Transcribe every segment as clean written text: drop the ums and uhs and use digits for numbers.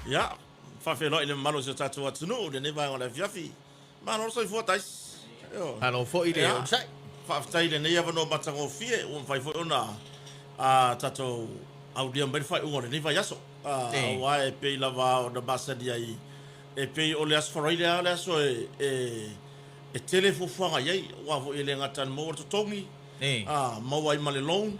Ia, faafeiloai i le mamalu o si o tatou atunuu i lenei vaega o le afiafi. Malo le soifua Taisi. Ioe. Malo foi le onosai. Faafetai i lenei avanoa matagofie ua mafai foi ona a tatou aulia mai le faaiuga o lenei vaiaso. Aua e pei lava ona masani ai, e pei o le Aso Faraile lava le aso e e tele fuafuaga i ai, aua foi e le gata ina maua le totogi, maua ai ma le loan,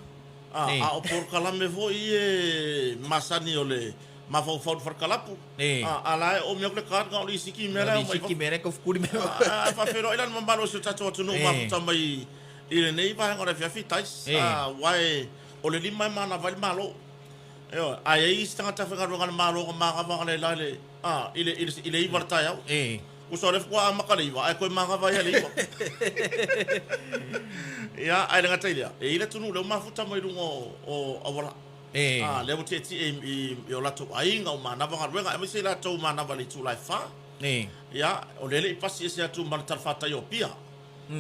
a o polokalame foi ia e masani o le mafaufau i le falekalapu, a la e oomi atu le card na o le isiki mea la e omai fafo. Ae faafeiloai la i le mamalu o si o tatou atunuu mafuta mai i lenei vaega o le afiafi, Tais, aua o le lima e manava ai le Malo. Ioe, a i ai isi tagata faigaluega a le Malo na manava analeila i le 9 i le taeao. Tusa o lea faatoa amata le 9 ae toe manava ai lava i le 9. Ia, ae le gata i lea, e i ai le atunuu lea ua mafuta mai luga o auala. A, lea ua tietie i o latou aiga ua manava galuega, aemaise i latou ua manava i le itula e 4. Ia, o lea e le i pasi ese atu ma le talafatai o Apia.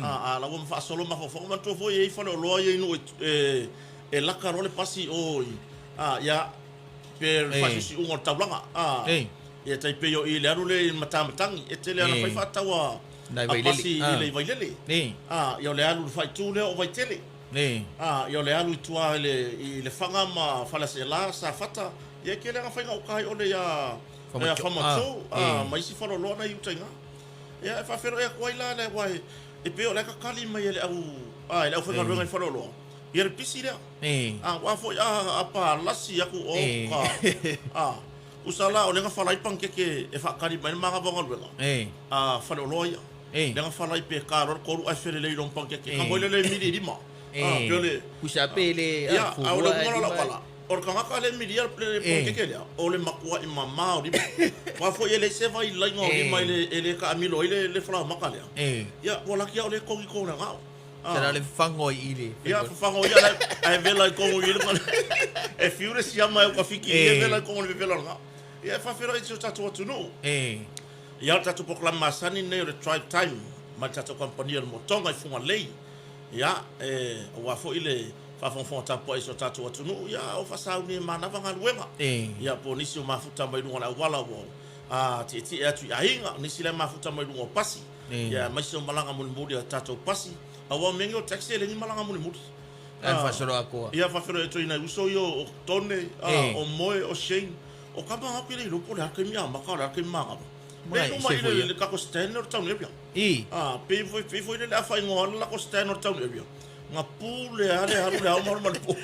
A, a la ua faasolo mafaufauga. Manatua foi e i ai faleoloa ia i nuu e laka loa le pasi i o i, a, ia, pe o le faasiusiuga o le taulaga, a, ia tai pei o i le alu lea i Matamatagi, e tele lava ina fai faatau a pasi i le Vailele, a, ia o le alu i le faaitu lea o Vaitele, a, ia o le alu i tua i le i Lefaga ma Faleaseela, Safata, ia e tele lava ina fai gauta ai ole ia Famatou, a, ma isi faleoloa na i uta i ina. Ia e faafeiloai atu ai la aua e pei o la e tatali mai e le au, a, e le aufaigaluega i faleoloa ia le pisi lea. A, aua foi a palasi atu o ka, a, tusa la o lea na fala ai panikeke e faatali mai le manava o galuega a faleoloa ia. Lea na fala ai pe ta loa le 3 ae felelei loa ma panikeke. Ka moi lea le mili i lima. A, pei o le. Tusa pe le, a, a o le uiga la o lau tala, o le tagata lea e milia le panikeke lea, o le matuai mama o lima. Aua foi e leai se vailaiga o lima e le taamilo ai le falaoamata lea. Ia, ua laki lava o lea e togi tonu i le gao. Tala le fafago ai i le. Ia, fafago ia la, ae vela i tonu i le E fiu le siama e ukafiki e vela i tonu i le vevela o le gao. Ia, e faafeiloai i si o tatou atunuu. Ia, o le tatou polokalame masani lenei o le Drive Time mai le tatou kamupani o le Motoga i Fugalei. Ia, e, aua foi le faafogafoga tapuai i si o tatou atunuu, ia, a o faasauni e manava galuega. Ia, po o nisi o mafuta mai luga o le auala ua a, tietie atu i aiga, o nisi la e mafuta mai luga o pasi. Ia, aemaise o malaga mulimuli a tatou pasi. Aua o mea nei o taxi e leai ni malaga mulimuli. Ae faasolo atoa. Ia, faafeiloai atu ai i nai uso ia o Tone, o Moe, o Shane. O tama atu e le iloa po o le a le taimi amata, o le a le taimi manava. Lea i luma i le tatou stand lea o le town area. Pei foi, pei foi lele a faaigoa le latou stand o le town area. Na pule lava le alu le ao ma alu ma le po.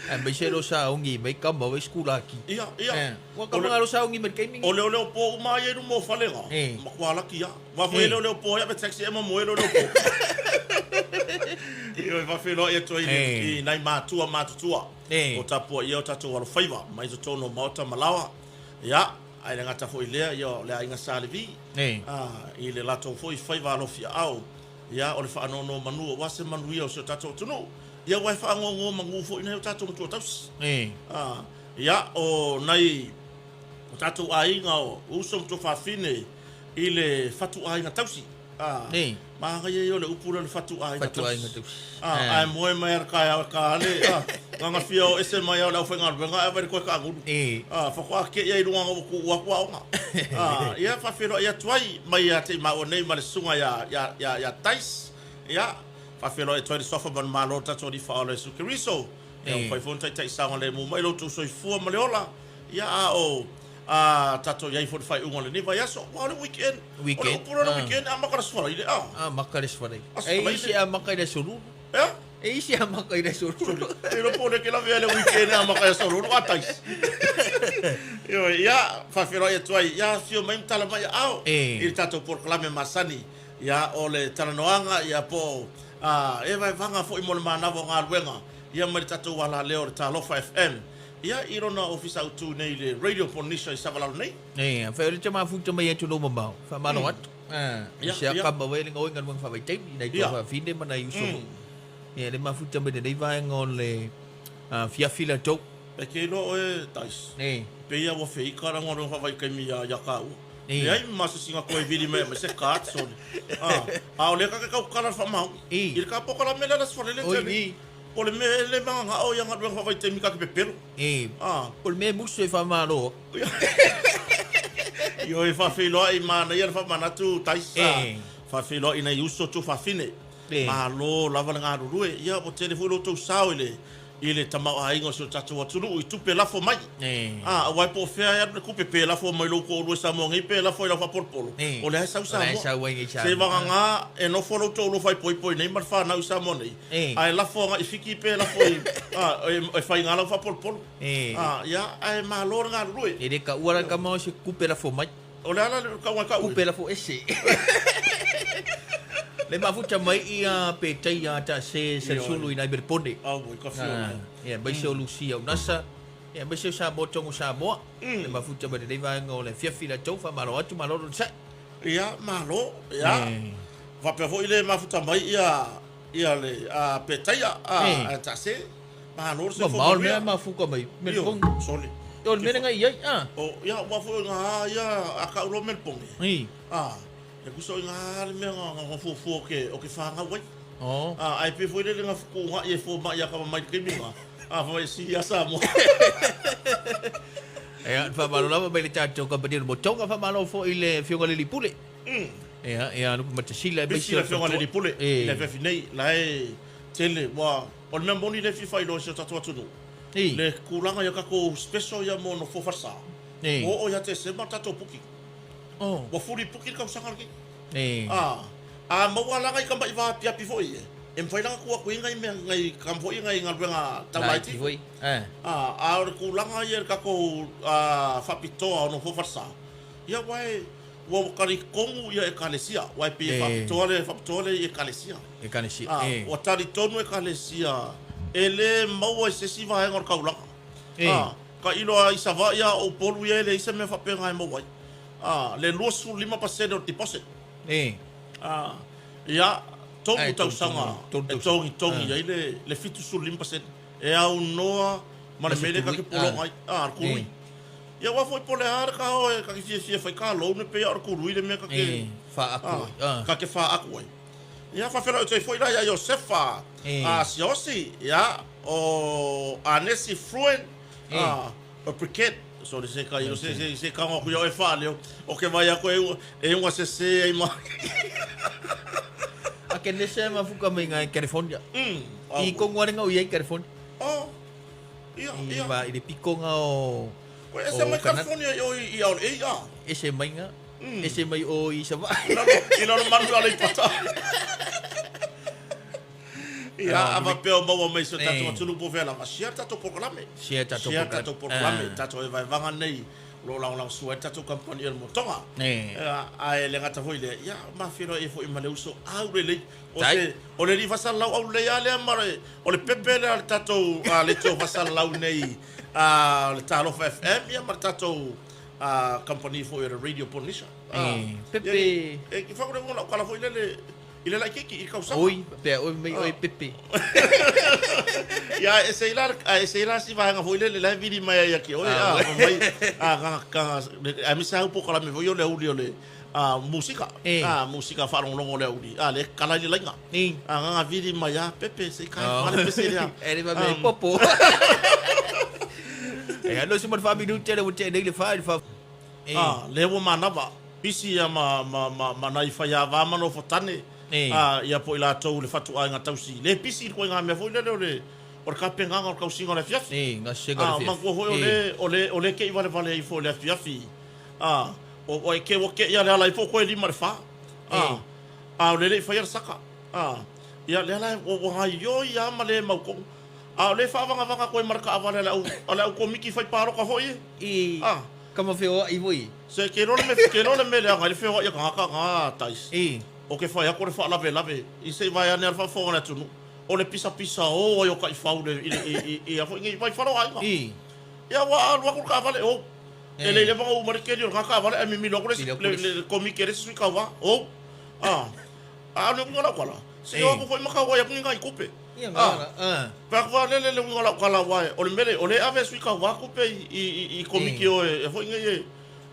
Aemaise lo saogi mai kama wai skulaki. Ia, ia. Ua kama ngā lo saogi mai le taimi. O leoleo po uma ia i luma o fale nga. Matua laki a. Wa foi e leoleo po ai ave taxi e ma moe leoleo po. Ioe, faafeiloai atu ai i nai matua matutua o tapuaia o tatou alofaiva mai totonu o maota ma laoa. Ia, ae le gata foi i lea, ia o le aiga Sa Levi, i le latou foi faiva alofiaao. Ia, o le faanonomanu aua se manuia o si o tatou atunuu. Ia, aua e faanonomanu foi nai o tatou matua tausi. Ia, o nai o tatou aiga o uso ma tuafafine i le fatuaiga tausi. Manaia ia o le upu lea o le fatuaiga tausi. Ae moe mai lava i le taeao e ta le gagafia o ese mai lava o le aufaigaluega ae vaai i le toe taagulu. Faatoa te i ai i luga ina ua tuua atu aoga. Ia, faafeiloai atu ai mai ia te i maua nei ma le susuga ia Tais. Ia, faafeiloai atu ai i le Suafa Manumalo o le tatou Alii Faaola Iesu Keriso. Ia, ua mafai foi ona taitai saogalemu mai lo outou soifua ma le ola. Ia, a o tatou i ai foi i le faaiuga o lenei vaiaso. Aua o le weekend. O le upu lea o le weekend, e amata i le Aso Faraile, a? Amata i le Aso Faraile. E isi e amata i le Aso Lulu. Ea? E isi e amata i le Aso Lulu. E iloa po o lea ke lavea le weekend e amata i le Aso Lulu, a Taisi. Ioe, ia, faafeiloai atu ai, ia afio mai ma tala mai aao i le tatou polokalame masani. Ia, o le talanoaga, ia, po o e vaevaga foi mo le manava o galuega, ia mai le tatou alaleo o le Talofa FM, ia, i lona ofisa autu nei i le Radio Polynesia i Savalalo nei. E, afai o le tamafuta mai atunuu mamao, faamalo atu. E se aka maua e le gaoi galuega faavaitaimi, nai tuafafine ma nai uso foi. Ia, le mafuta mai lenei vaega o le afiafi latou. E te iloa oe Tais, pei lava ua feika lau galuega faavaitaimi ia taua. Leai ma se isi na toe vili mai aumai se card sole. A o lea ta te tautala i le faamaoni. I le ta polokalame lea le Aso Faraile tele. Po o le mea e le magagao ia galuega faavaitaimi ka ke pepelo. E. A. O le mea e musu e faamalo. Ioe, faafeiloai, manaia le faamanatu Taisa. E. Faafeiloai nai uso tuafafine. E. Malo lava le galulue. Ia ua tele foi lo outou sao i le i le tamaoaiga o si o tatou atunuu i tupe lafo mai. E. A, aua e po o fea e alu le tupe, pe lafo mai lou toalua i Samoa nei, pe lafo i lau faapolopolo, E. o lea e sau O lea e Samoa. sau ai i Se Samoa. vagana e nofo lou toalua faaipoipo i nei ma le fanau i Samoa nei, E. ae lafo agai i Fiti pe lafo i, a, e faiga lau faapolopolo. E. A, ia, ae malo le galulue. E le taua la tama o se tupe lafo mai. O le ala le tauga e tau. Tupe lafo ese. Le mafuta mai ia pe tai ia ta se sulu i nai Melpone. Au, i ka fio. Ia, mai se o Lucia o Nasa. Ia, mai se o Samoa tongo Samoa. Le mafuta mai le vaega o le fiafi la tau fa malo atu malo lo sa. Ia, malo. Ia. Faapea foi le mafuta mai ia ia le a petaia a a tase. Malo se Ma fo. mau mea mafuka mai. Melpone. Sole. O le mea ngai ai. Ah. O ia ua foi nga ia a ka ulo Melpone. I. Ah. E kuso nga le mea nga nga fufu o ke o ke whangau ai. Oh. Ah, ai pe foi le nga fuku nga i e fo mai ia ka mai ke minga. Ah, foi si ia Samoa. Ia, fa malo lava mai le tatou kamupani o le Motoga, faamalo foi le afioga le Lipule. Ia, ia, lupe matasila e Pisi le afioga le Lipule, E. le afiafi nei, la e tele, ua, o le mea moni le fia faailoa i si o tatou atunuu. I. Le kulaga ia takou special ia mo nofoa falesa. E. Ua oo ia Tesema le tatou booking. Oh. Ua fully booking le tausaga lenei. E. Ah, a maua la ngai kama'i vaapiapi foi e. E mafai la ona tuu atu i ngai mea ngai kama foi ngai galuega taulaiti. Foi. Eh. Ah, a o le kulaga ia i le tatou faapitoa o nofoa falesa. Ia ua e ua talitonu ia ekalesia, ua e pei e E. faapitoa le faapitoa le i ekalesia. E kanesi. Ah, E. ua talitonu ekalesia e lē maua i se isi vaega o le taulaga. E. Ah, ka iloa i Savaʻi a o Upolu ia e leai se mea faapega e maua ai. Ah, le 25% o le deposit. E. Ah, ia, tolu Ai, tolu, tausaga tolu, e tolu togitogi ai le le 75% e aunoa ma le Ma se mea lea tului. kake pologa ai. Ah, le kului. E. Ia ua foi po o le a le kao e kake fiafia fai ka loan pe ia o le kului le mea kake E. Faaku. ah, Ah. kake faaaku ai. Ia faafeloai atu ai foi la ia Iosefa E. a Siosi, ia o Anesi Fruen, E. a o Briquette. Sorry, se ka se se se ka ngo ku ia e faaleo. O ke vai aku e e unga se se ai ma. A ke nese mafuka mai ngai California. I Au. kongo are ngau i California. Oh. Ia, I ia. va i le pikonga o Koe ese o mai Canada. California i o i au e ia. Ese mai nga. Ese mai o i Savaii. I lalo manu ale i pata. Ia, ava pea o maua mai se tatou Eh. atunuu po o fea lava. Share tatou polokalame. Share tatou Share polokalame. tatou polokalame. Ah. Tatou e vaevaga nei. O lo o lagolagosua ai le tatou kamupani o le Motoga. Eh. Ia, ae le gata foi lea. Ia, mafeloai ai foi ma le uso aulelei. O Tai. se, o le alii faasalalau aulelei lava lea ma le, o le pepe lea a le tatou a leitio faasalalau nei a le Talofa FM ia ma le tatou a kamupani foi o le Radio Polynesia. Ah, Eh, pepe. Ia, e ki whakore ngona o kala foi lele i le laikiki i le kausaga. Oi, pea oi mai oi pepe. Ia e sei la a e sei la si vaega foi lele la e vili mai ai ki oi Ah, a mai a ka ka a mi sa upo kala me foi o le uli o le a musika. Eh. A musika whaalongolongo le uli. A le kala i le lainga. Ni. A nganga vili mai a pepe se kai Oh. whale pese lea. E le me popo. E ano se mo fa minuti le mo te nei le fa le fa. E. Ah, le ua manava. Pisi ia ma, ma, ma, ma nai whai a vāmano o fotane. Eh. Ah, ia po i lātou le whatu ai ngā tausi. Le pisi i koe ngā mea foi lele o le, o le kapenganga o le kausinga o le afiafi. E, nga sega Ah, le manatua foi o le, o le, o le ke i vale vale ai foi le afiafi. Ah, o, o e ke o ke ia le ala i fo koe lima le wha. Ah, Eh. ah, o le le i whai a le saka. Ah, ia le ala o, o ngai yo ia ma le mau kongu. Ah, o le whaavanga koe maraka awale le au, o le au komiki whai pāroka foi e. E. Ah. Kama feo i voi. Se ke role me ke role me le anga le whewa ia ngaka ngā tais. E. O ke whai ako le wha lave. I se vai ane al wha whaonga tunu. O le pisa pisa o ai o ka i whau le i i i i a fo ngi vai wharo ai. E. Ia wa alu aku ka vale o. E Eh. le le vanga u mare keri o ngaka vale e mimi loko le Mimi loko le le- le komiki le sui ka wa. O. Ah. A le ngala kala. Se Eh. o ko foi maka wa ia ngi ngai kupe. Ia Ah. nga. Ah. Pa kwa le le le ngala kala wa o le mele o le ave sui ka wa kupe i i i komiki o e foi ngi e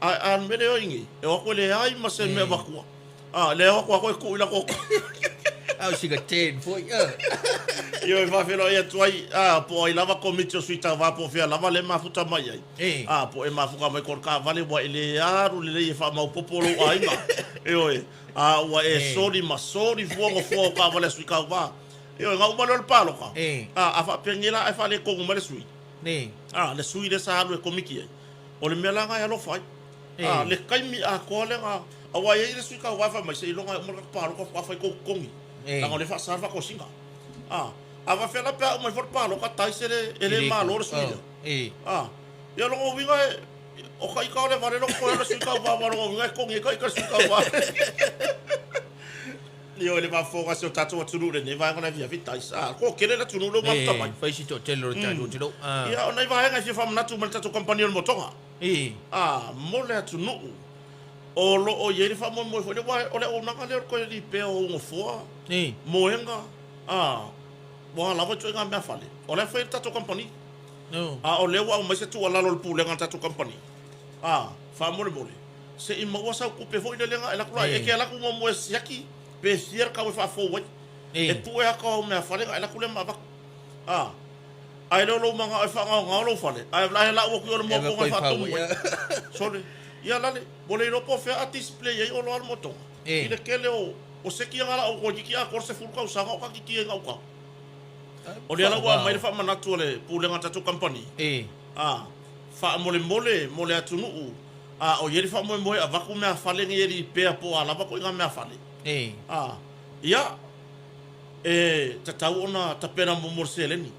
a a mele o ngi e o ko le ai ma se me Eh. wakua. Ah, le o ko ko ku ila ko. A o sina tan foi. Ioe, faafeiloai atu ai, a, po o ai lava Komiti o Sui Tauva po o fea lava le mafuta mai ai. A, po o e mafuka mai ko le taavale ua e le alu lelei e faamaopopo lou aiga. Ioe, a ua e soli ma soli fua nofoa o taavale a Sui Tauva. Ioe, na uma lea o le palota, a, a faapea la ae faaletonu mai le sui. A, le sui lea sa alu e komiti ai, o le mea la lena e alofa ai. A, le taimi atoa lea na, aua e i ai le sui tauva e fai mai, seiloga e uma le tatou palota faatoa fai tou totogi, leaga o lea e faasa le faatosina. A, a faapefea la pe a uma ifo le palota, tais e le, e le malo le sui lea. A, ia o lona uiga e, o ta ita o le vale lona toe o le sui tauva, aua o lona uiga e totogi ai ta ita le sui tauva. Ioe, le faafofoga a si o tatou atunuu i lenei vaega o le afiafi, tais. A, toatele le atunuu lea ua mafuta mai. Fai si toatele o le tatou atunuu. Ia, o nai vaega e fia faamanatu mai le tatou kamupani o le motoga. A, mo le atunuu o lo o i ai le faamoemoe foi lea, aua o le auaunaga lea o le toe lipea o ou nofoa, moega, a, ua lava ituaiga mea fale. O la e fai e le tatou kamupani. A o lea ua aumai se tuualalo a le Pulega a le tatou kamupani, a, faamolemole, se i maua sau tupe foi lele na e alu atu la, e te alu atu muamua e siaki pe fia le tau e faafou ai. E pue atu au mea fale na e alu atu lea ma avatu. A, Ae le o lou manao e faagaogao lou fale, ae la e lau atu i o le moatoga e faatumu ai. Sole, ia lale, ua le iloa po o fea a display ai oloa le moatoga. I le tele o, o seki aga la o toeitiiti atoa le 10 tausaga o katiti ai gauta. O lea la ua aumai le faamanatu a le Pulega a le tatou kamupani, a, faamolemole mo le atunuu, a o i ai le faamoemoe e avatu meafale nei e lipea po o a lava ituaiga meafale. A, ia, E tatau ona tapena muamua le seleni.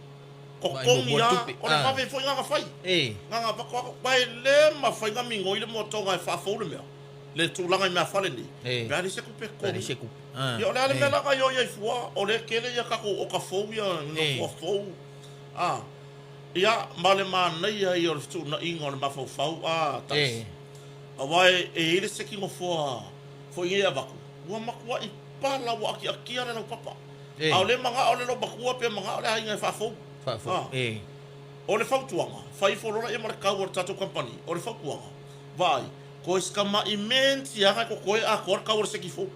Totogi a, o le vave foi na na fai. Na na avatu atu, aua e le mafai na migoi le moatoga e faafou le mea, le tulaga i meafale nei, pe a leai se tupe e totogi. Ia o le a le mea la na ioi ai fua, o lea e tele ia tatou oka fou ia, nofoa fou, a, ia, ma le manaia ia o le fetuunaiga o le mafaufau, a, tasi. Aua e i ai le seki nofoa foi nei e avatu, ua matuai Pala ua atiatia le laupapa. A o le manao le loomatua pe manao le aiga e faafou. Faafou. A. O le fautuaga, fai ifo loa laia ma le kau a le tatou kamupani. O le fautuaga, vaai, koe si tama'i menti aga e kokoe atoa le kau o le seki fou.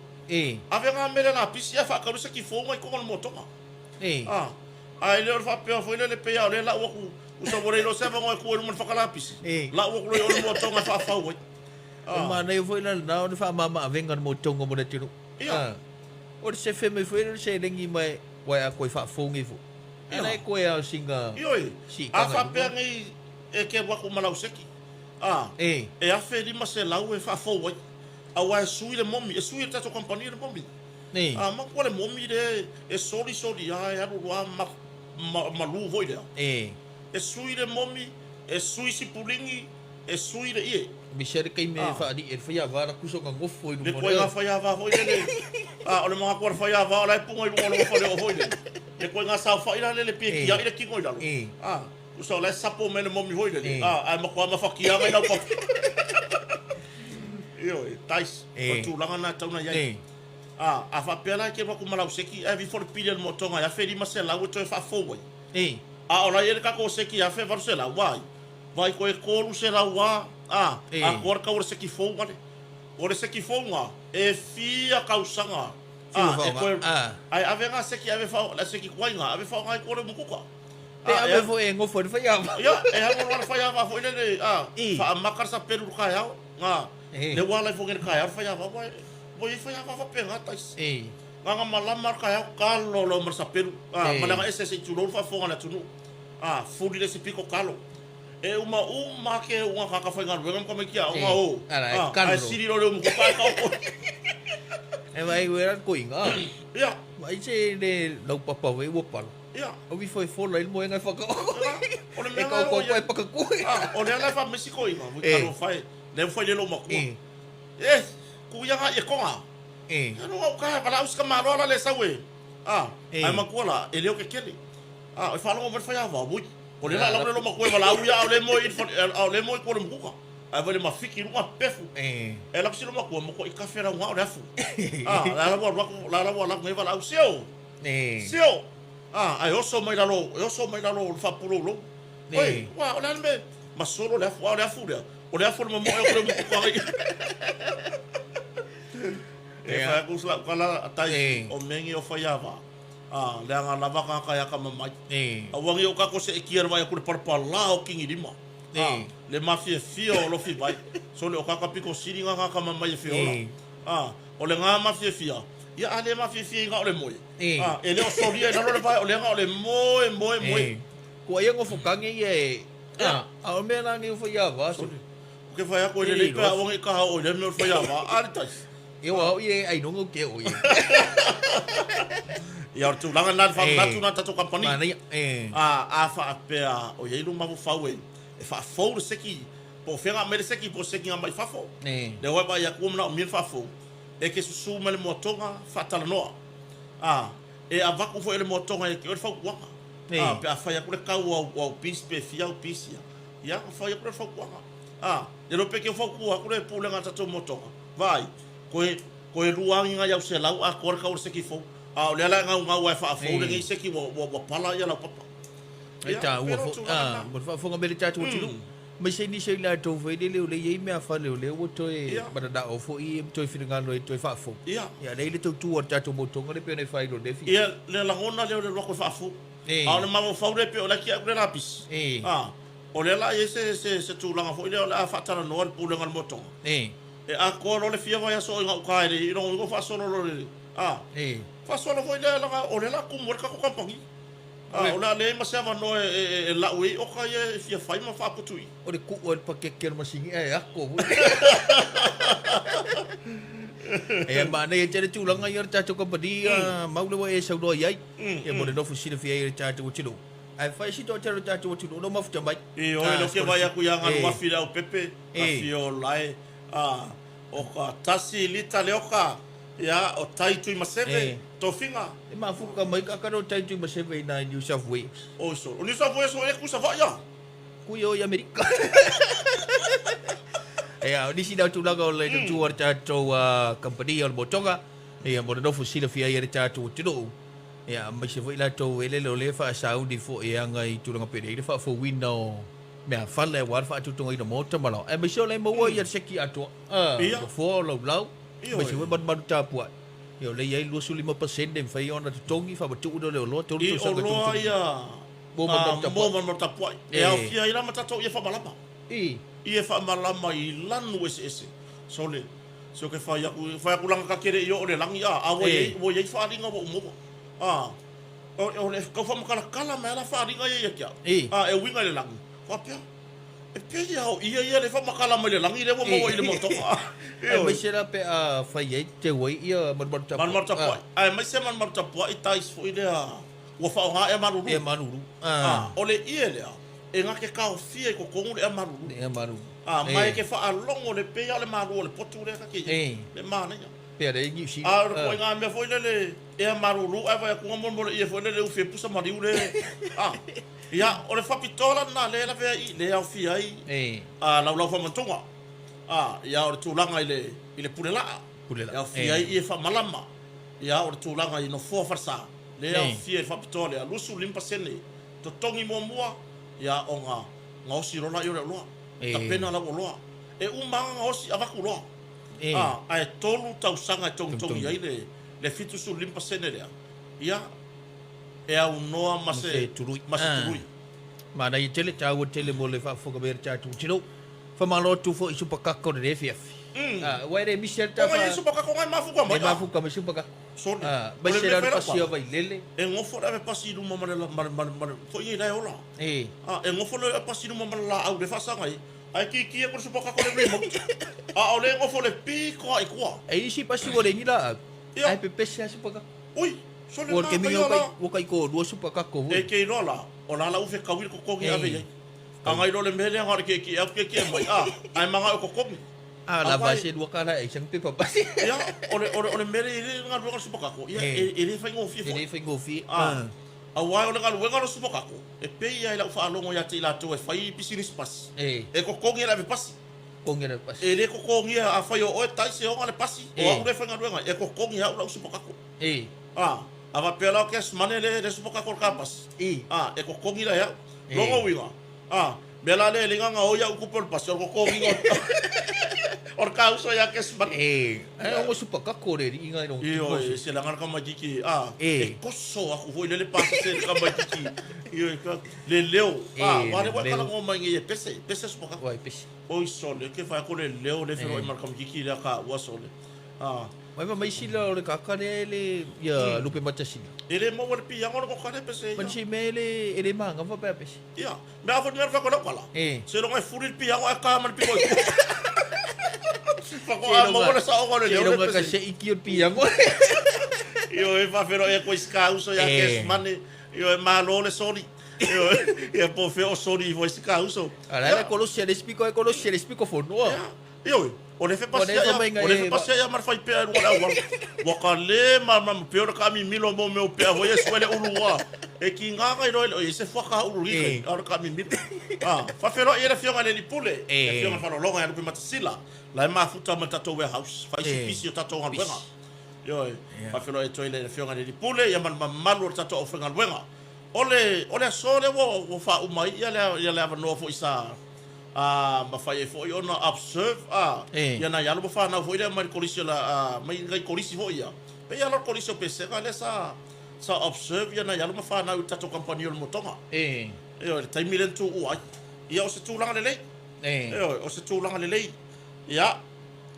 Ave nga mele lapisi ae faatau le seki fou mai totonu o le motoga. A. Ae le o le faapea foi lele pei a o lea lau atu usa ua le iloa se avanoa e tu ai luma o le faka lapisi, lau atu loa i o le motoga e faafau ai. O le manaia foi la lena o le faamama-avega o le motoga mo le atunuu. Ia. O le sefe mai foi lea o le seleni mai ua e atoa i faafou nei foi. Ia. La e koe lava o sina Ioe. siitaga. A faapea nei e te alu atu ma lau seki, a, E. e $1,500 e faafou ai. Aua e sui le momi, e sui e le tatou kamupani le momi. E. A, manatua le momi lea e soli soli lava e alu loa ma, ma, malu foi lea. E. E sui le momi, e sui sipuligi, E sui le ie. Misia le taimi e faalii ai le faiava la tusa ona nofo i luma o le. Le koiga faiava foi lele. A o le manatu o le faiava o la e puga i luga o lona faleoo foi lele. Le koiga saofai la lele pe tiai le tino i lalo. A tusa o la e sapo mai le momi foi lele. A ae matua mafatia mai lau papa. Ioe, tais. O le tulaga lena e tatau ona i ai. A, a faapea la e te alu atu ma lau seki ae aveifo le pili a le moatoga e $1,500 e toe faafou ai. A o la e i ai le tatou seki e $1,800, vaai. Vai koe 300 a, a, a koa le kau o le seki fou ngale. O le seki fou nga, e fia kausaga, a, e koe, ae ave nga seki ave whao, la seki kuai nga, ave whao ngai koe le mukuka. Pe ave foi e ngofo le whaiava. Ia, e alu alu le whaiava foi lele, a, whaamaka le sa peru le kaeao, nga, le wā lai fo ngene kaeao le whaiava, wai, wai e whaiava whape nga tais. Nga nga malama le kaeao, kalo lo ma le sa peru, a, ma le ese se i tulou le whaafonga le atunuu. A, fuli le isi piko kalo. E uma uma ake unga kaka whaigaluega ma tamaiti aoga o. A, ae sili loa le umu kuka e kaoko. E vai ue la koinga. Ia. Vai se le laupapa wei ua pala. Ia. O wifo e fola i le moenga e whakaoko. O le mea E kaoko koe pakaku. A, o lea la e whamisi koinga. Vui kalo whai. Lea whai le lo makua. E, ku ia nga i e konga. E. E no au kaha, wala au sika maloa la le sau e. A, ai makua la, e leo ke kele. A, e faalogo mai le faiava, ui. O le la lau le loma koe valaau ia, ao le moe i le ao le moe i kua le mukuka. Ae vai le mafiki i luga pefu. E lau si loma kua, mo i kafe lau ngao le afu. A, la lau alu aku, la lau alu nei valaau, sio! Sio! A, ae oso mai lalo, e oso mai lalo o le faapuloulou. Oi, ua, o le a le mea, ma solo le afu, a o le afu lea, o le afu o le mamoe o le mukuka ai. E fai aku se lau tala a Taisi, o mea nei o Faiava, a, leaga lava tagata e atamamai. Aua nei o tatou seetia i le vaai atu i le palapala o Kini Lima, a, le mafiafia o lofi mai. Sole, o tagata pito sili na tagata atamamai e feola. A, o lena mafiafia, ia a le mafiafia i na o le moe, a, e le o solia i lalo le vae o lea na o le moe, moe, moe. Kua ia nofotage ia e, a, a o mea la nei o Faiava, sole. Ou te fai atu e lelei pe a aua nei kaha oo i lea mea o le faiava. A le Taisi. Ia ua au ia e ailoga ou te oo i ai. Ia o le tulaga lena le faamanatu lena tatou kamupani. Manaia. A, a faapea o i ai lou mafaufau e e faafou le seki po o fea na aumai le seki po o se seki na aumai fafo. Lea ua e vaai atu ua manaomia le faafou. E te susu mai le moatoga faatalanoa. A, e avatu foi e le moatoga ia te oe le fautuaga. A, pe a fai atu le tau o au, o au pisi pe fia au pisi ia. Ia, ona fai atu lea o le fautuaga. A, le iloa pe te fautua atu le pulega a le tatou motoga. Vaai, toe, toe lua agi nai au selau atoa le tau o le seki fou. A o lea la e naunau lava e faafou lenei seki ua, ua, ua pala ia laupapa. E Ia, taua pei o le foi, tulaga lena. mo le faafofoga mai le tatou atunuu. Aemaise nisi o i latou foi lele o lea e i ai meafale o lea ua toe mananao foi ma toe finagalo e toe faafou. Ia, lea e i le tautua a le tatou motoga lea pei ona e faailoa i lenei afiafi. Ia, le lagona lea o le alu atu e faafou. A o le mafaufau lea pei o la e tiai atu le lapisi. A, o lea la e i ai se, se, se tulaga foi lea o le a faatalanoa i le Pulega o le Motoga. E atoa loa le fia vaiaso i gauta e le i lona uiga ua faasolo loa le, a, faasolo foi lea leaga o lea o le a tumu ai le tatou kamupani. A, o le a leai ma se avanoa e, e, e lau ai oka ia e fia fai ma faaputu i. O le tuu o le pakeke o le masini ae ako foi. Ia manaia tele tulaga ia o le tatou kamupani, mau lea ua e saunoa i ai. Ia mo le nofo silafia ai e le tatou atunuu. Ae fai si toatele o le tatou atunuu o lo o mafuta mai. Ioe, lea ou te vaai atu ia Galuafi le aupepe, afio lae, a, o ka tasi lita le oka, ia, o tai Tuimaseve, tofiga. E mafuta mai ka kano tai Tuimaseve i na i New South Wales. Oi solo. O New South Wales o e ku Savaii a? Kui o i Amerika. Ia, o nisi na tulaga o le tautua o le tatou kamupani o le motoga. Ia, mo le nofo silafia ai e le tatou atunuu. Ia, aemaise foi latou elele o lea e faasauni foi e aga i tulaga pele i le faafouina o meafale aua le faatutugaina o maota ma laoa. Aemaise o la e maua ia le seki atoa, nofoa o laulau, aemaise foi malumalu tapuai. Ia, o lea e i ai le 25% e mafai ona totogi faamatuu lea o le oloa, tolu I tausaga oloa ia mo malumalu tapuai. E aofia ai la ma tatou ie faamalama. Ie faamalama i lanu eseese. Sole. Se o ke fai aku, fai aku langa ka kere i o le langi a, a ua iai, ua iai faaaliga ua ou maua. A, o, o le kau faamakalatala mai a la faaaliga ia ia te au. A, e uiga i le lagi. Faapea, e pei a o ia ia le faamakala mai le lagi lea ua maua i le motoga. Aemaise la pe a fai ai teu ai ia malumalu tapuai. Malumalu tapuai. Aemaise malumalu tapuai tais foi lea ua faaaoga ea malulu. Ea malulu. A, o le ie lea, e na te taofia i totonu le ea malulu. Le ea malulu. A, ma e te faalogo le pei lava o le malu o le potu lea ta te i ai. Le manaia. Pea lea i Niu Sila. A o le ituaiga mea foi lele ea malulu ae vaai atu mo le ie foi lele ufi e pusa maliu le a. Ia, o le faapitoa la lena lea e lavea i i, lea e aofia ai a laulau faamantuga. A, ia o le tulaga i le i le pule laa. Pule laa. E aofia ai ie faamalama. Ia o le tulaga i nofoa falesa. Lea e aofia i le faapitoa lea, 25% totogi muamua, ia ona gaosi loa laia o le oloa. Tapena lau oloa. E uma lava gaosi avatu loa. A, ae tolu tausaga e togitogi ai le le 75% lea, ia, e aunoa ma se tului. Ma se tului. Manaia tele, taua tele mo le faafofoga mai a le tatou atunuu. Faamalo atu foi i supakaka o lenei afiafi. Aua e le misi lava le tafa. Ona e i ai supakaka ona e mafuta mai. E mafuta mai supakaka. Sole. Aemaise la le pasi o Vailele. E nofo le ave pasi i luma ma le, ma le, ma le, ma le, foi nei la e ola. A, e nofo le ave pasi i luma ma le laau le faasaga ai, ae kiki atu le supakaka o le remote. A o lea e nofo le pito lava i tua. E i ai isi pasi ua le ni laau, ae pepese lava supakaka. Ui, sole na faia la. Ua kai toalua supakaka foi. E te iloa la, o la la ua fetaui le totogi e ave i ai. Agai loa le mea lea na o le kiekie atu kiekie mai, a, ae manao e totogi. A lava se lua tala e ai sana pepa pasi. Ia, o le, o le, o le mea lea e le galuega le supakako, ia, e, e le faigofie foi. E le faigofie. A, aua o le galuega o le supakako, e pei lava i lau faalogo ia te i latou e fai pisinisi pasi, e totogi e le ave pasi. Totogi e le ave pasi. E le totogia, afai o oe tai se oga le pasi, o au lea e faigaluega ai, e totogi e au lau supakako. A, a faapea la o cash money le, le supakako o le ka pasi, a, e totogi la e au. Lona uiga, a, mea la lea e le gaga oi au tupe o le pasi, o le totogiga O le ka uso ia Kesmani. E, ae o supakako le alii ga i lona tino. Ioe, se leaga le tamaititi, a, e toso aku foi lele pasese i le tamaititi. Ioe, le leo, a, aua lea ua e talanoa mai nei e pese, pese supakako. Ua e pese. Oi sole, ke fai aku le leo le feiloai ma le tamaititi lea taua sole. A. Mai ma mai sila o le kaka lea e le, ia Lupematasila. E le maua le piaga o le kaka lea pese ia. Ma nisi mea e le, e le magava pe a pese. Ia, mea a foi le mea na fai atu ai lau tala. Seiloga e fuli le piago ae ka ma le piko i tua. Faatoa maua le saoga o le leo le pese. Seiloga ka sei ki o le piago. Ioe, faafeiloai atu ai si ka uso ia Kesmane. Ioe, malo le soli. Ioe, ia po o fea o soli ifo ai si ka uso. A la e kolosi a le isi piko ae kolosi a le isi piko fonua. Ioe, o le fepasia ia, o le fepasia ia ma le faipea i luga o le auala. Ua ka le malamalama pei o le taamimilo mo mea o pea foi e sue le ulu a. E tiga na iloa e le o i ai se fuata ulu i tai, a o le taamimilo. A, faafeiloai ai le Afioga i le Alii Pule, le Afioga i le Faalologa ia Lupematasila, la e mafuta ma le tatou warehouse, fai si pisi o tatou galuega. Ioe, faafeiloai atu ai le Afioga i le Alii Pule ia ma le mamalu o le tatou aufaigaluega. O le, o le aso lea ua, ua faauma ai ia le, ia le avanoa foi sa, a, mafai ai foi ona observe, a, ia nai alo ma fanau foi lea mai le kolisi o la, a, mai nai kolisi foi ia. Pei lava la o le kolisi o Pesega lea sa, sa observe ia nai alo ma fanau i le tatou kamupani o le Motoga. Ioe, i le taimi lea na tuua ai. Ia, o se tulaga lelei. Ioe, o se tulaga lelei. Ia,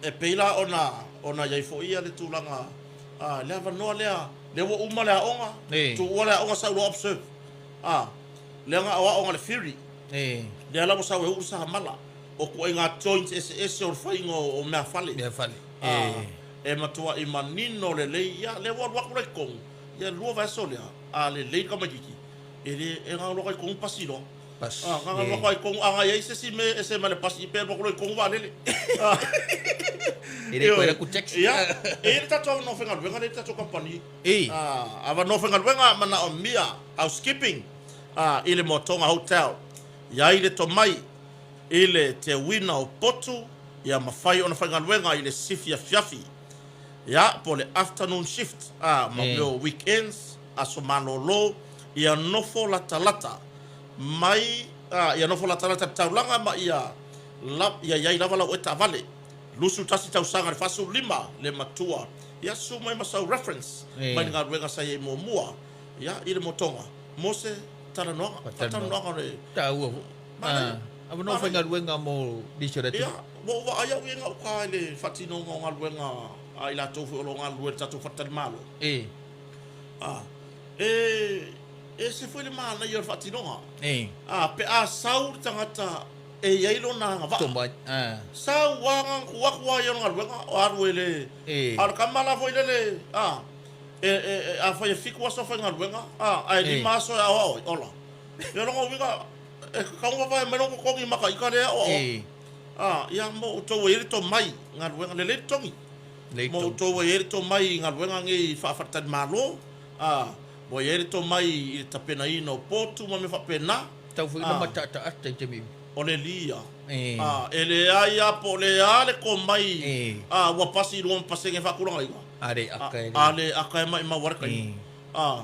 e pei la ona, ona i ai foi ia le tulaga, a, le avanoa lea, lea ua uma le aoga, tuua le aoga sau loa observe. A, lea na aoaoga i le theory. Lea la ua sau e uu le samala o ituaiga joints eseese o le faiga o meafale. Meafale. A, e matuai manino lelei. Ia, lea ua alu atu la i totonu, ia lua vaiaso lea, a lelei le tamaitiiti, e le, e na alu atu lava i totonu pasi loa. Pasi. A, na alu atu lava i totonu, a na i ai se isi mea e ese mai le pasi, pe alu atu loa i totonu vaalele. E le toe alu atu taxi. Ia, e i ai le tatou avanoa faigaluega lea i le tatou kamupani. A, avanoa faigaluega manaomia, housekeeping. a i le Motoga Hotel. I ai le tomai i le teuina o potu ia mafai ona faigaluega i le sifi afiafi, ia, po o le afternoon shift, a, ma mea o weekends, aso malolo, ia nofo latalata mai, a, ia nofo latalata i le taulaga ma ia, la, ia i ai lava lau oe taavale. 21 tausaga i le 45 le matua. Ia susu mai ma sau reference mai le galuega sa i ai muamua. Ia, i le motoga, mo se talanoaga, faatalanoaga o le. Taua foi. Manaia. Avanoa faigaluega mo nisi o le atunuu. Ia, ua ou vaai au i gauta i le faatinoga o galuega a i latou foi o lo o galulue i le tatou faletalimalo. E. A, e ese foi le manaia o le faatinoga. E. A, pe a sau le tagata e i ai lona agavaa. Tomai. A. Sau lava na tuu atu lava ia o le galuega, o alu e le. E. A o le tama la foi lele, a. E, e, e, afai e fitu aso faigaluega, a, ae lima aso e aoao ai, ola. Ia lona uiga, e tatau ona vavae mai lou totogi ma ka ita lea e aoao. A, ia mo outou e i ai le tomai galuega, lelei le togi. Mo outou e i ai le tomai i galuega nei faa-faletalimalo, a, ua i ai le tomai i le tapenaina o potu ma mea faapena. Tatau foi ona mataataata i taimi uma. O le lia. A, e leai lava po o le a le tomai, a, ua pasi i luga ma pasene faatulagaina. A le aka e le. A le aka e maʻimau a le taimi. A,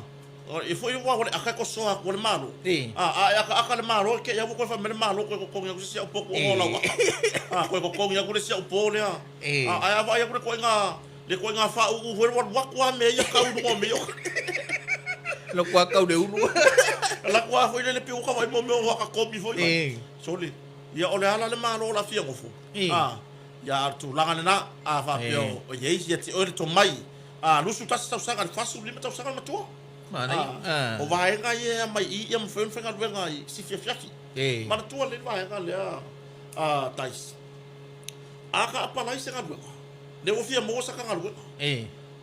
e foi ua le aka e kosoa atu a le Malo. A, a e akaaka le Malo, e te i a ua toe fai mai le Malo toe totogi atu se isi au potu ona o lau aka. A, toe totogi atu le isi au po lea. A, ae a vaai atu le ituaiga, le ituaiga faauu foi lea ua alu atu lava mea ia kau i luga o mea ia. Alu atu lava kau i le ulu. Alu atu lava foi lele pei ua tau vaai mo mea o aka komi foi. Sole, ia o le a la le Malo o le a fia nofo. A. Ia, a o le tulaga lena, a faapea o i ai ia te oe le tomai, a 21 tausaga i le 45 tausaga le matua. Manaia. A, o vaega ia e aumai i i ia mafai ona faigaluega i sifi afiafi. Manatua lelei le vaega lea, a Dice. A ka apalai se galuega, lea ua fia maua saka galuega.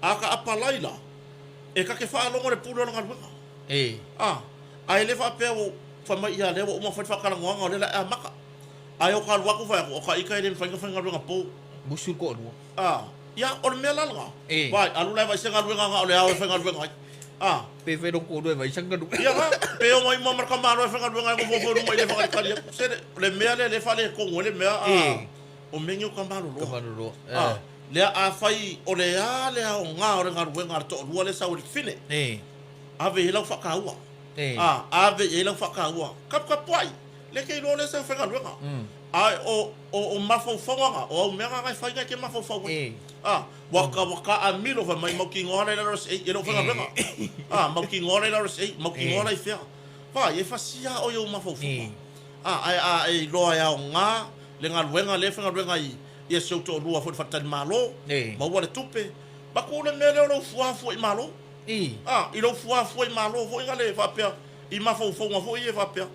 A ka apalai la, e ta te faalogo i le pule o le galuega. A, ae le faapea ua fai mai, ia lea ua uma ona fai le faatalanoaga o lea o le a e amata. Ae o ka alu atu fai atu, o ka ika e le mafai ona faigaluega pou. Musu le toalua. A, ia, o le mea la lena. E. Vai, alu la e vaai se galuega na o le ao e faigaluega ai. A. Pe fai lou toalua e vaai sana galuega. Ia la, pe omai uma ma le tamaloa e faigaluega ai nofo foi luma i le faakalikali atu. Se le, le mea lea lea e faaletonu ai le mea, a, E. o mea nei o tamaloloa. Tamaloloa, e. A, lea afai o le a le aoga o le galuega a le toalua lea e sau e le fine. E. Ave i ai lau faataua. E. A, ave i ai lau faataua. Kaputapuai. Le te iloa lea se faigaluega. Ae o, o, o mafaufauga na, o au mea na e fai na e te mafaufau ai. A, ua ka, ua kaaamilo fai mai mautinoa la i lalo o le RSA, e le o faigaluega. A, mautinoa la i lalo o le RSA, mautinoa la i fea. Vaai, e fasia oe i ou mafaufauga. A, ae a e iloa e aoga le galuega lea e faigaluega ai ia si ou toalua foi i le faletalimalo, maua le tupe, maku le mea lea o lou fuafua i Malo. A, i lou fuafua i Malo foi na le faapea, i mafaufauga foi ia faapea,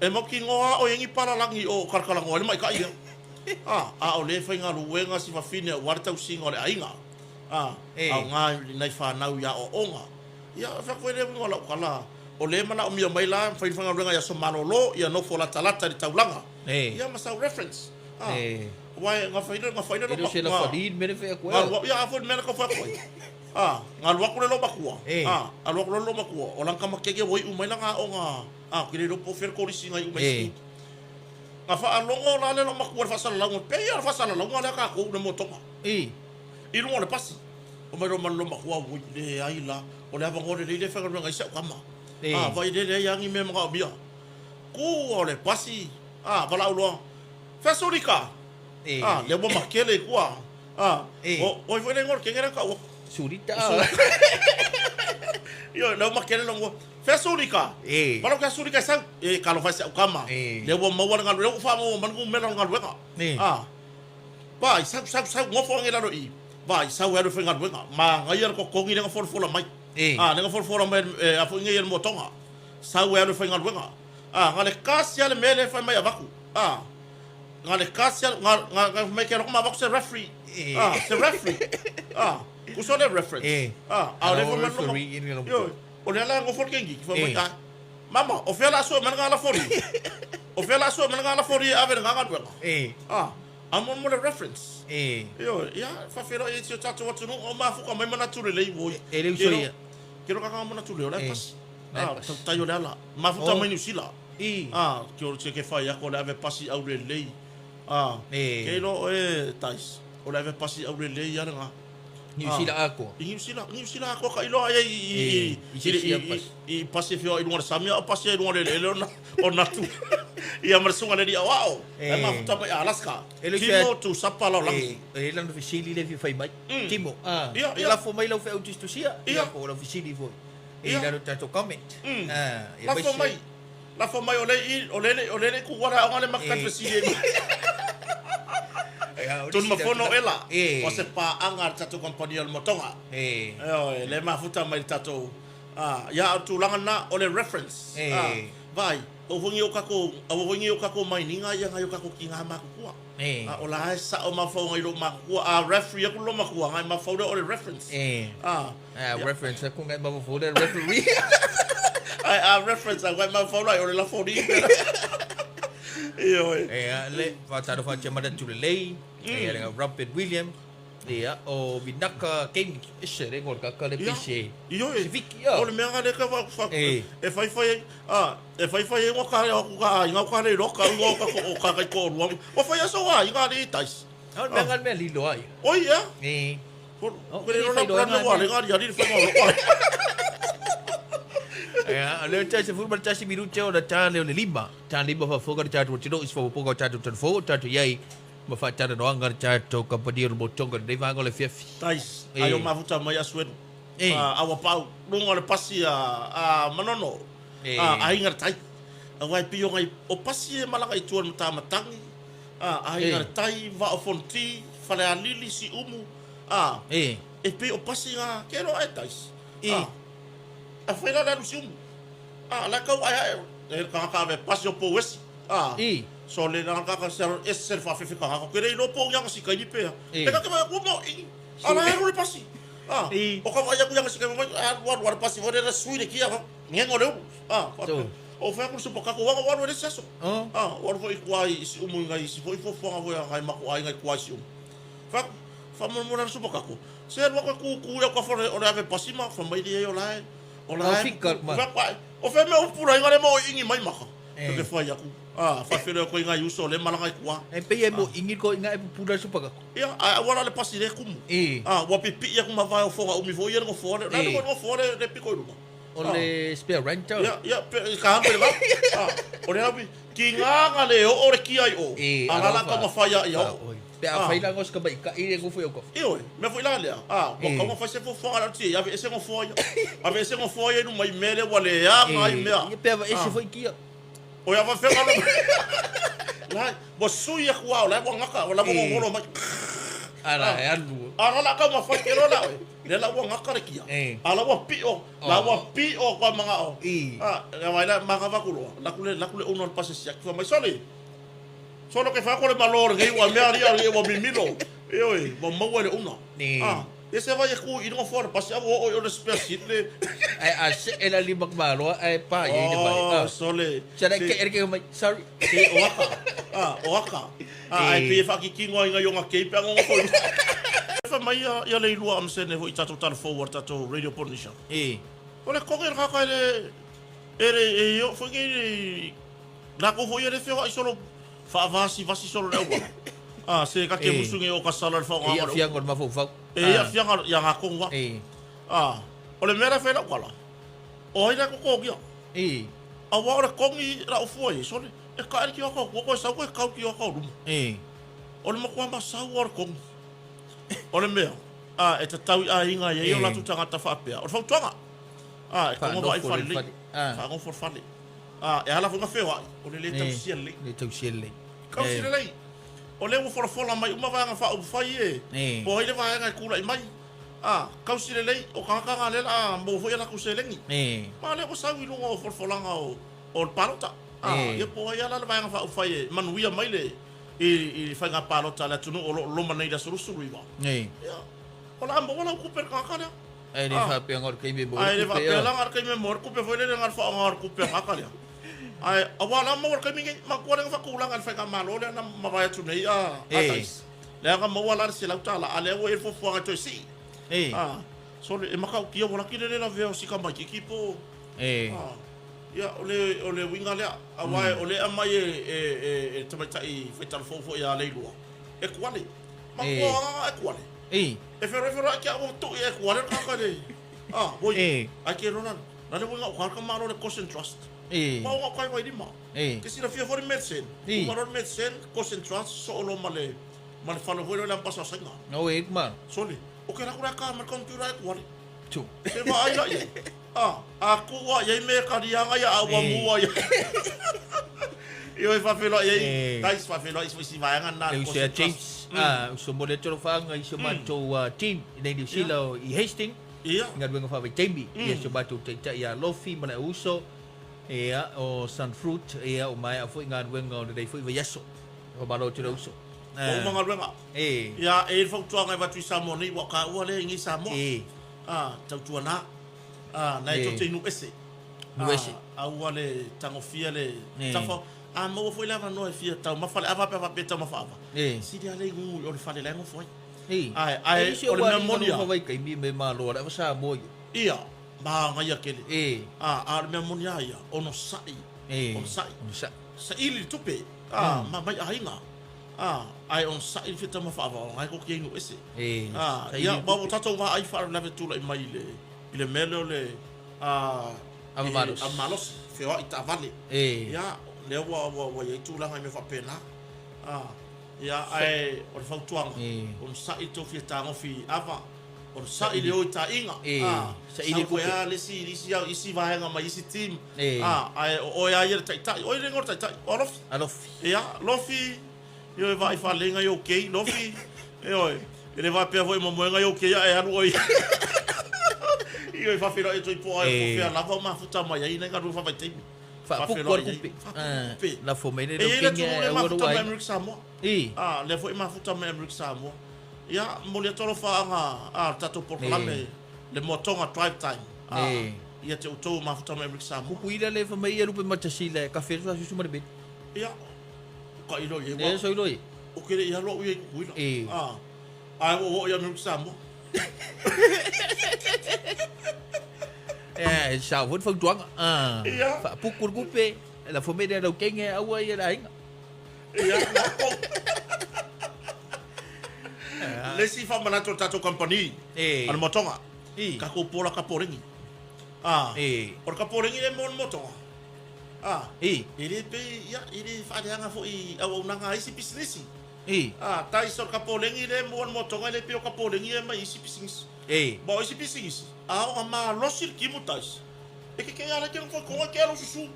E mautinoa lava o i ai ni palalagi o talatalanoa ai le maita'i ia. A, a o lea e faigaluega si fafine aua le tausiga o le aiga. A, aoga i nai fanau i aoaoga. Ia, fai atu ai lea uiga o lau tala, o lea e manaomia mai la fai le faigaluega i aso malolo, ia nofo latalata i le taulaga. Ia ma sau reference. A, aua e gafa ai le, gafa ai le E le o se lafali le mea lea e fai atu ai. Ia, a foi le mea lea e tau fai atu ai. A, na alu atu le loomatua. A, alu atu loa le loomatua, o lana tama keke ua iu mai lana aoga. A, ou te le iloa po o fea le kolisi na iu mai ai. Na faalogo la le loomatua i le faasalalauga, e pei lava o le faasalalauga lea a tatou i le motoga. I luga o le pasi. Fai mai loa ma le loomatua, oi, leai la, o le avanoa lelei lea e faigaluega ai si au tama. A, vaai lea e leai lava ni mea e manaomia. Tu o le pasi, a, valaau loa, Fea Sulika? A, lea ua makele i tua. A, o ai foi le igoa o le keke lea na tau atu? Sulita. Ioe, lea ua makele lona ua. Fea Sulika? Valaau kia Sulika e sau. E, talofa e si au tama. Lea ua maua le galuega, lea ua faamaua mai le numera o le galuega. A, vaai, sau, sau, sau, nofo ane i lalo i i. Vaai, sau e alu e faigaluega. Manaia le totogi lea na folafola mai. A, lea na folafola mai e a foi nei e le motoga. Sau e alu e faigaluega. A, na o le tasi lava le mea lea e fai mai avatu. A, na o le tasi lava, na, na, na fai mai ke alofa ma avatu se referee. A, se referee. A, tusa o le reference. A, a o lea fai mai loma. Ioe, o lea la e nofo le keiki, fai mai, a, mama, o fea la a sue mai lena lafori? O fea la a sue mai lena lafori e ave i lena galuega? A, a mo, mo le reference. Ioe, ia, faafeiloai ai si o tatou atunuu, o mafuta mai manatu lelei, oi. E le uso ia. Ke loa kaka manatu lelei, o la e pasi. A, tautai o le ala. Mafuta mai Niu Sila. A, ke o ke whai ako le ave pasi au lelei. A, ke iloa oe Tais, o le ave pasi au lelei ia lena. Niu Sila atoa. I Niu Sila, Niu Sila atoa ka iloa ai i i i pasi e feoai i luga o le sami a o pasi ai i luga o le eleele o Natu. Ia ma le susuga i le alii aoao, la e mafuta mai Alaska. Timo Tusapa Laolagi. E i ai lana fesili lea e fia fai mai. Timo, a, ia lafo mai lau feau tusitusia, ia po o lau fesili foi. I lalo o tatou comment. Lafo mai. Lafo mai o le i o le o le ku wala o le makat fesili ai. Tonu mafono ela o se paaga a le tatou kamupani o le motoga. Ioe, le mafuta mai le tatou ia o le tulaga lena o le reference. Vaai, aua foi nei o tatou aua foi nei o tatou mainiga ia nai o tatou tina matutua. O la e sao mafaufauga i lou matutua. A referee atu lou matua, ona e mafaufau lea o le reference. Ah, reference aku ngai mafaufau lea referee. Ai, a reference aku ngai mafaufau lea o le lafori. Ioe. Ia, le faatalofa atu ia manatu lelei. Ia, le Robert William. Ia, o Vinaka Gaming. Ese le igoa o le tagata lea pei se Ioe. se Viki, ia. O le mea lea ka fa e fai fai ai, a e fai fai ai ua ka aku ka aiga ka le iloa ka igoa o ka o ka kai toalua. Ua fai aso aiga alii tais. O le mea nga le mea lilo ai. Oi ea. Oh, Ko le rona pulani ua le ngari ali le whainga o loko ai. Ia, o lea tai 11 minute o le tā leo le lima. Tā lima whafoga le tātou tino is whafoga o tātou tanfo o tātou iai ma whaatalanoaga le tātou kampani o le Motonga lenei vaega o le afiafi. Tais, ai o mafuta mai Asuelu. Aua pau, lunga o le pasi a Manono, a aiga le tai. Aua e pei o ngai, o pasi e malaga i tua i le Matamatagi, aiga le tai, Vaa o Fonoti, Falealili, Siumu, A, e pei o pasi nga ke loa e tais. A, a fai la le alu siumu. A, la kau ai ae, e kangaka ave pasi o pou esi. A, so le na kaka se alo ese le whawhewhe kangaka. Ke rei lopo ngi anga si kaini pea. E kake mai aku mo i, a la alu le pasi. A, o ka vai aku i anga si kaini mai, a alu alu alu pasi, fai le sui le kia, ngengo le ulu. A, o fai aku le supa kako, wanga walu e le si aso. A, walu foi i kua i siumu i ngai si foi fuafuaga foi a ngai mako ai ngai kua i siumu. Fai aku, Faamolemole ana supa kako. Se alu aku e kūkū i au kafa o le ave pasi ma fai mai ia o la e. O la e. O fea mea upu la inga le mo ingi mai maka. E. Ke fai aku. Ah, whawhero ko inga uso le malanga i kua. E pei e mo ingi ko inga e pupula supa kako. Ia, a wala le pasi le kumu. E. Ah, wa pipi aku ma vai o fonga umi fo ia ngo fo le. La ngo fo le le piko i luma. O le spare rental. Ia, ia, pe, ka hanga i le vao. Ah, o le hawi, ki ngā nga le oo le kia i o. E, A la la ka mawhai a ia o. Pe a whai la ngos ka mai ka i le ngofo i au kofi. E oe, mea foi la lea. Ah, ua kau mawhai se fuafuaga la tia, ave ese ngofoa ia. Ave ese ngofoa ia i luma i mea le ua le a ngā i mea. E, pe ava ese foi kia. O ia whawhenga lo. La, ua sui aku ao, la ua ngaka, la ua ngongolo mai. Ara, e alu. Ara la kau mawhai ke roa la oe. Lea la ua gaka le kia. A la ua piʻo, la ua piʻo koa magaʻo. A, ia vai la makava ku loa. Laku le laku le owner o le pasi siaki fai mai, Sole, sole ke fai aku le malo lenei ua mea alia lenei ua mimilo. Ioe, ua maua e le owner. A, ia se vai e ku i luga fua o le pasi a ua oo i o le spare seat le. Ae a see la lima malo ae pa i ai le vai. Oh, sole. Se le ke ke mai, sorry. Se o aka. A, o aka. A, ae pei e faakikino ai ngai o ngakei pe a ngongofo i. Fai mai ia, ia Leilua Amsene foi i tatou tala fou a le tatou Radio Polynesia. E. O le koge le kaka e le, e le, e i o foi nei le, lakou foi e le feoai solo, faavasivasi solo le auala. A, se ka ke musu nei o ka sala le faogaga. E i afiaga o le mafaufau. E i afiaga ia ngakonu a. E. A, o le mea la e fai lau tala, o ai la e kokogia? E. Aua o le kogi lau fua i sole. E kaʻe le kioka o tua, koe sau koe kau kioka o luma. E. O le matua masau o le kogi. O le mea, a, e tatau i aiga i ai o latou tagata faapea. O le fautuaga, a, e toga vaai fale lelei. Faanofo le fale. A, e ala foi na feoai, o le le tausia lelei. Le tausia lelei. Tausia lelei. O lea ua folafola mai uma vaega faaupufai e, po o ai le vaega e tulai mai. A, tausi lelei, o tagata na lea o le a maua foi a latou seleni. Ma o lea ua sau i luga o folafolaga o o le palota. A, ia po o ai lava la le Vaega Faaupufai e manuia mai le i le faiga palota a le atunuu o lo o loma nei i le aso 29. Ia, o le a maua lau tupe i le tagata lea. Ae le faapea na o le taimi e maua ai le tupe. Ae le faapea la na o le taimi e maua ai le tupe foi lele na o le faaaoga o le tupe a le tagata lea. Ae aua o le a maua i le taimi nei, manatua lea na faatulaga e le faigamalo lea na mavae atu nei a Dice. Lea na maua la le $100 a lea ua i ai le fuafuaga e toe sii. A, sole, e matautia ua laki le le lavea o si tamaitiiti po o. Ia, o le, o le uiga lea, aua o lea e aumai e, e, e, e le tamaitai faitala fou foi ia Leilua, e tuale. Matua agaga e tuale. E feroai feroai ke au ua tui e tuale le tagata i le, a, oi, ai ke rona, la le uiga o ka malo le Caution Trust. Ua o kai wailima. Ke silafia foi le medicine. Uma loa le medicine, Caution Trust, soo loa ma le, ma le fale foi lea o le Ambasa o Saina. Sole, o ke laku la ka ma le computer e tuale. Tu. Te vaai la i ai. A, a ku a i ai me ka lianga ia a ua mua ia. I oi whawheloa i ai, guys, whawheloa i si vaenga nā. E uso ia James, a, uso mo le tolo whaanga i so matou team i nei New Zealand i Hastings. Ia. I ngaluenga whaavaitaimi. Ia so matou taitai ia Lofi ma le uso, ia, o Sunfruit, ia, o maea foi ngaluenga o lenei foi vaiaso. Whamalo atu le uso. Ua uma galuega. E. Ia, e i ai le fautuaga e avatu i Samoa nei, ua taua lea i nei Samoa. E. A, tautuana. A, na e tou te inu ese. Inu ese. A, aua le tagofia le E. tafa. A maua foi le avanoa e fia taumafa le ava pe a faapea e taumafa ava. E. Sili lava le inu i o le fale la e nofo ai. E. Ae, ae o le mea moni lava. E vaitaimi me malo le ava Samoa ia. Ia, magaia tele. E. A, a o le mea moni lava ia, onosai. E. Onosai. Onosai. Saili le tupe, a, ma mai aiga. A, ae onosai le fia taumafa ava, o lena e tou te inu ese. E. A, ia, ma ua tatou vaai faalavelave tulai mai i le, i le mea lea o le, a, Ava malosi. Ava malosi, feoai taavale. E. Ia, lea ua, ua, ua i ai tulaga i mea faapena. A, ia, ae o le fautuaga, E. onosai le tou fia tagofi i ava, onosai le o i taiga. E. A, Saili sau foi tupe. lava le isi, isi, isi vaega mai isi team. E. A, ae o oe lava ia le taitai. Oi le igoa o le taitai, o Alofi. Alofi. Ia, Lofi, ioe vaai faaleiga i ou kei, Lofi, ioe, e le faapea foi e momoega i ou kei ae alu oe Ioe, faafeiloai atu ai po o ai po o fea lava o mafuta mai ai nai galuega faavaitaimi. Faapupu Faafeiloai le ai. tupe. Faapupu tupe. Lafo mai le E i ai le kenya atunuu lea e aua mafuta lou mai aiga. Amerika Samoa. I. A, lea foi e mafuta mai Amerika Samoa. Ia, momoli atu alofaaga a le tatou polokalame E. le Moatoga Drive Time. A, E. ia te outou o mafuta mai Amerika Samoa. Kukuila le fai mai ia lupe matasila e kafe atu asusu ma le meli. Ia, o ka ilo i ai E ua. so ilo i. O ke le i alo au ia i Kukuila. E. A, ae ua oo i Amerika Samoa. E, e sao foi le fautuaga. A, Ia. faapuku le tupe, lafo mai le laukenge e aua ia le aiga. Ia, lako. Le isi faamanatu o le tatou kamupani E. a le Moatoga, I. tatou pola kapolengi. A, o le kapolegi lea e maua i le motoga. A, e le pei, ia, e le faaleaga foi i auaunaga a isi pisinisi. A, tais o le kapolegi lea e maua i le motoga e le pei o kapolegi ia e aumai i isi pisinisi. Ma o isi pisinisi, a oo ina malosi le timu tais, e kekee lava laiti ona toetoga e kea lou susu.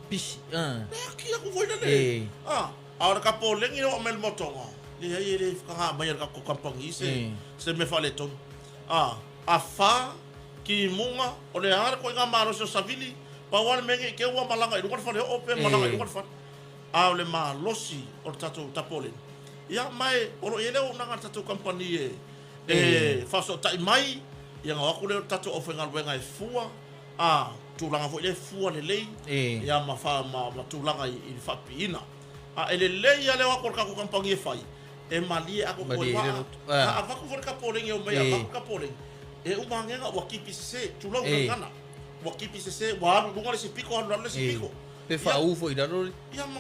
Pisi, a. E aki aku foi lele. A, a o le kapolegi lea ua aumai i le motoga, leai e le fakaga maia e le tatou kamupani se, se mea faaletonu. A, afa, timuga, o le a le ituaiga malosi o savili, pau lava le mea nei te ua malaga i luga le faleoo pe malaga i luga le fale. A o le malosi o le tatou tapoleni, ia ma e o lo o i ai le auaunaga a le tatou kamupani e e faafesootai mai, ia ona o atu lea o le tatou aufaigaluega e fua, a, tulaga foi lea e fua lelei, ia ma fa, ma, ma tulaga i, i le faapipiina. A e lelei lava le o atu o le tatou kamupani e fai, e malie atoatoa ai waa. A avatu foi le tapoleni e omai e avatu le tapoleni, e uma ane ua tipi sese, tulou le gagana, ua tipi sese, ua alu i luga le isi pito alu i lalo le isi pito. Pe faaū foi i lalo le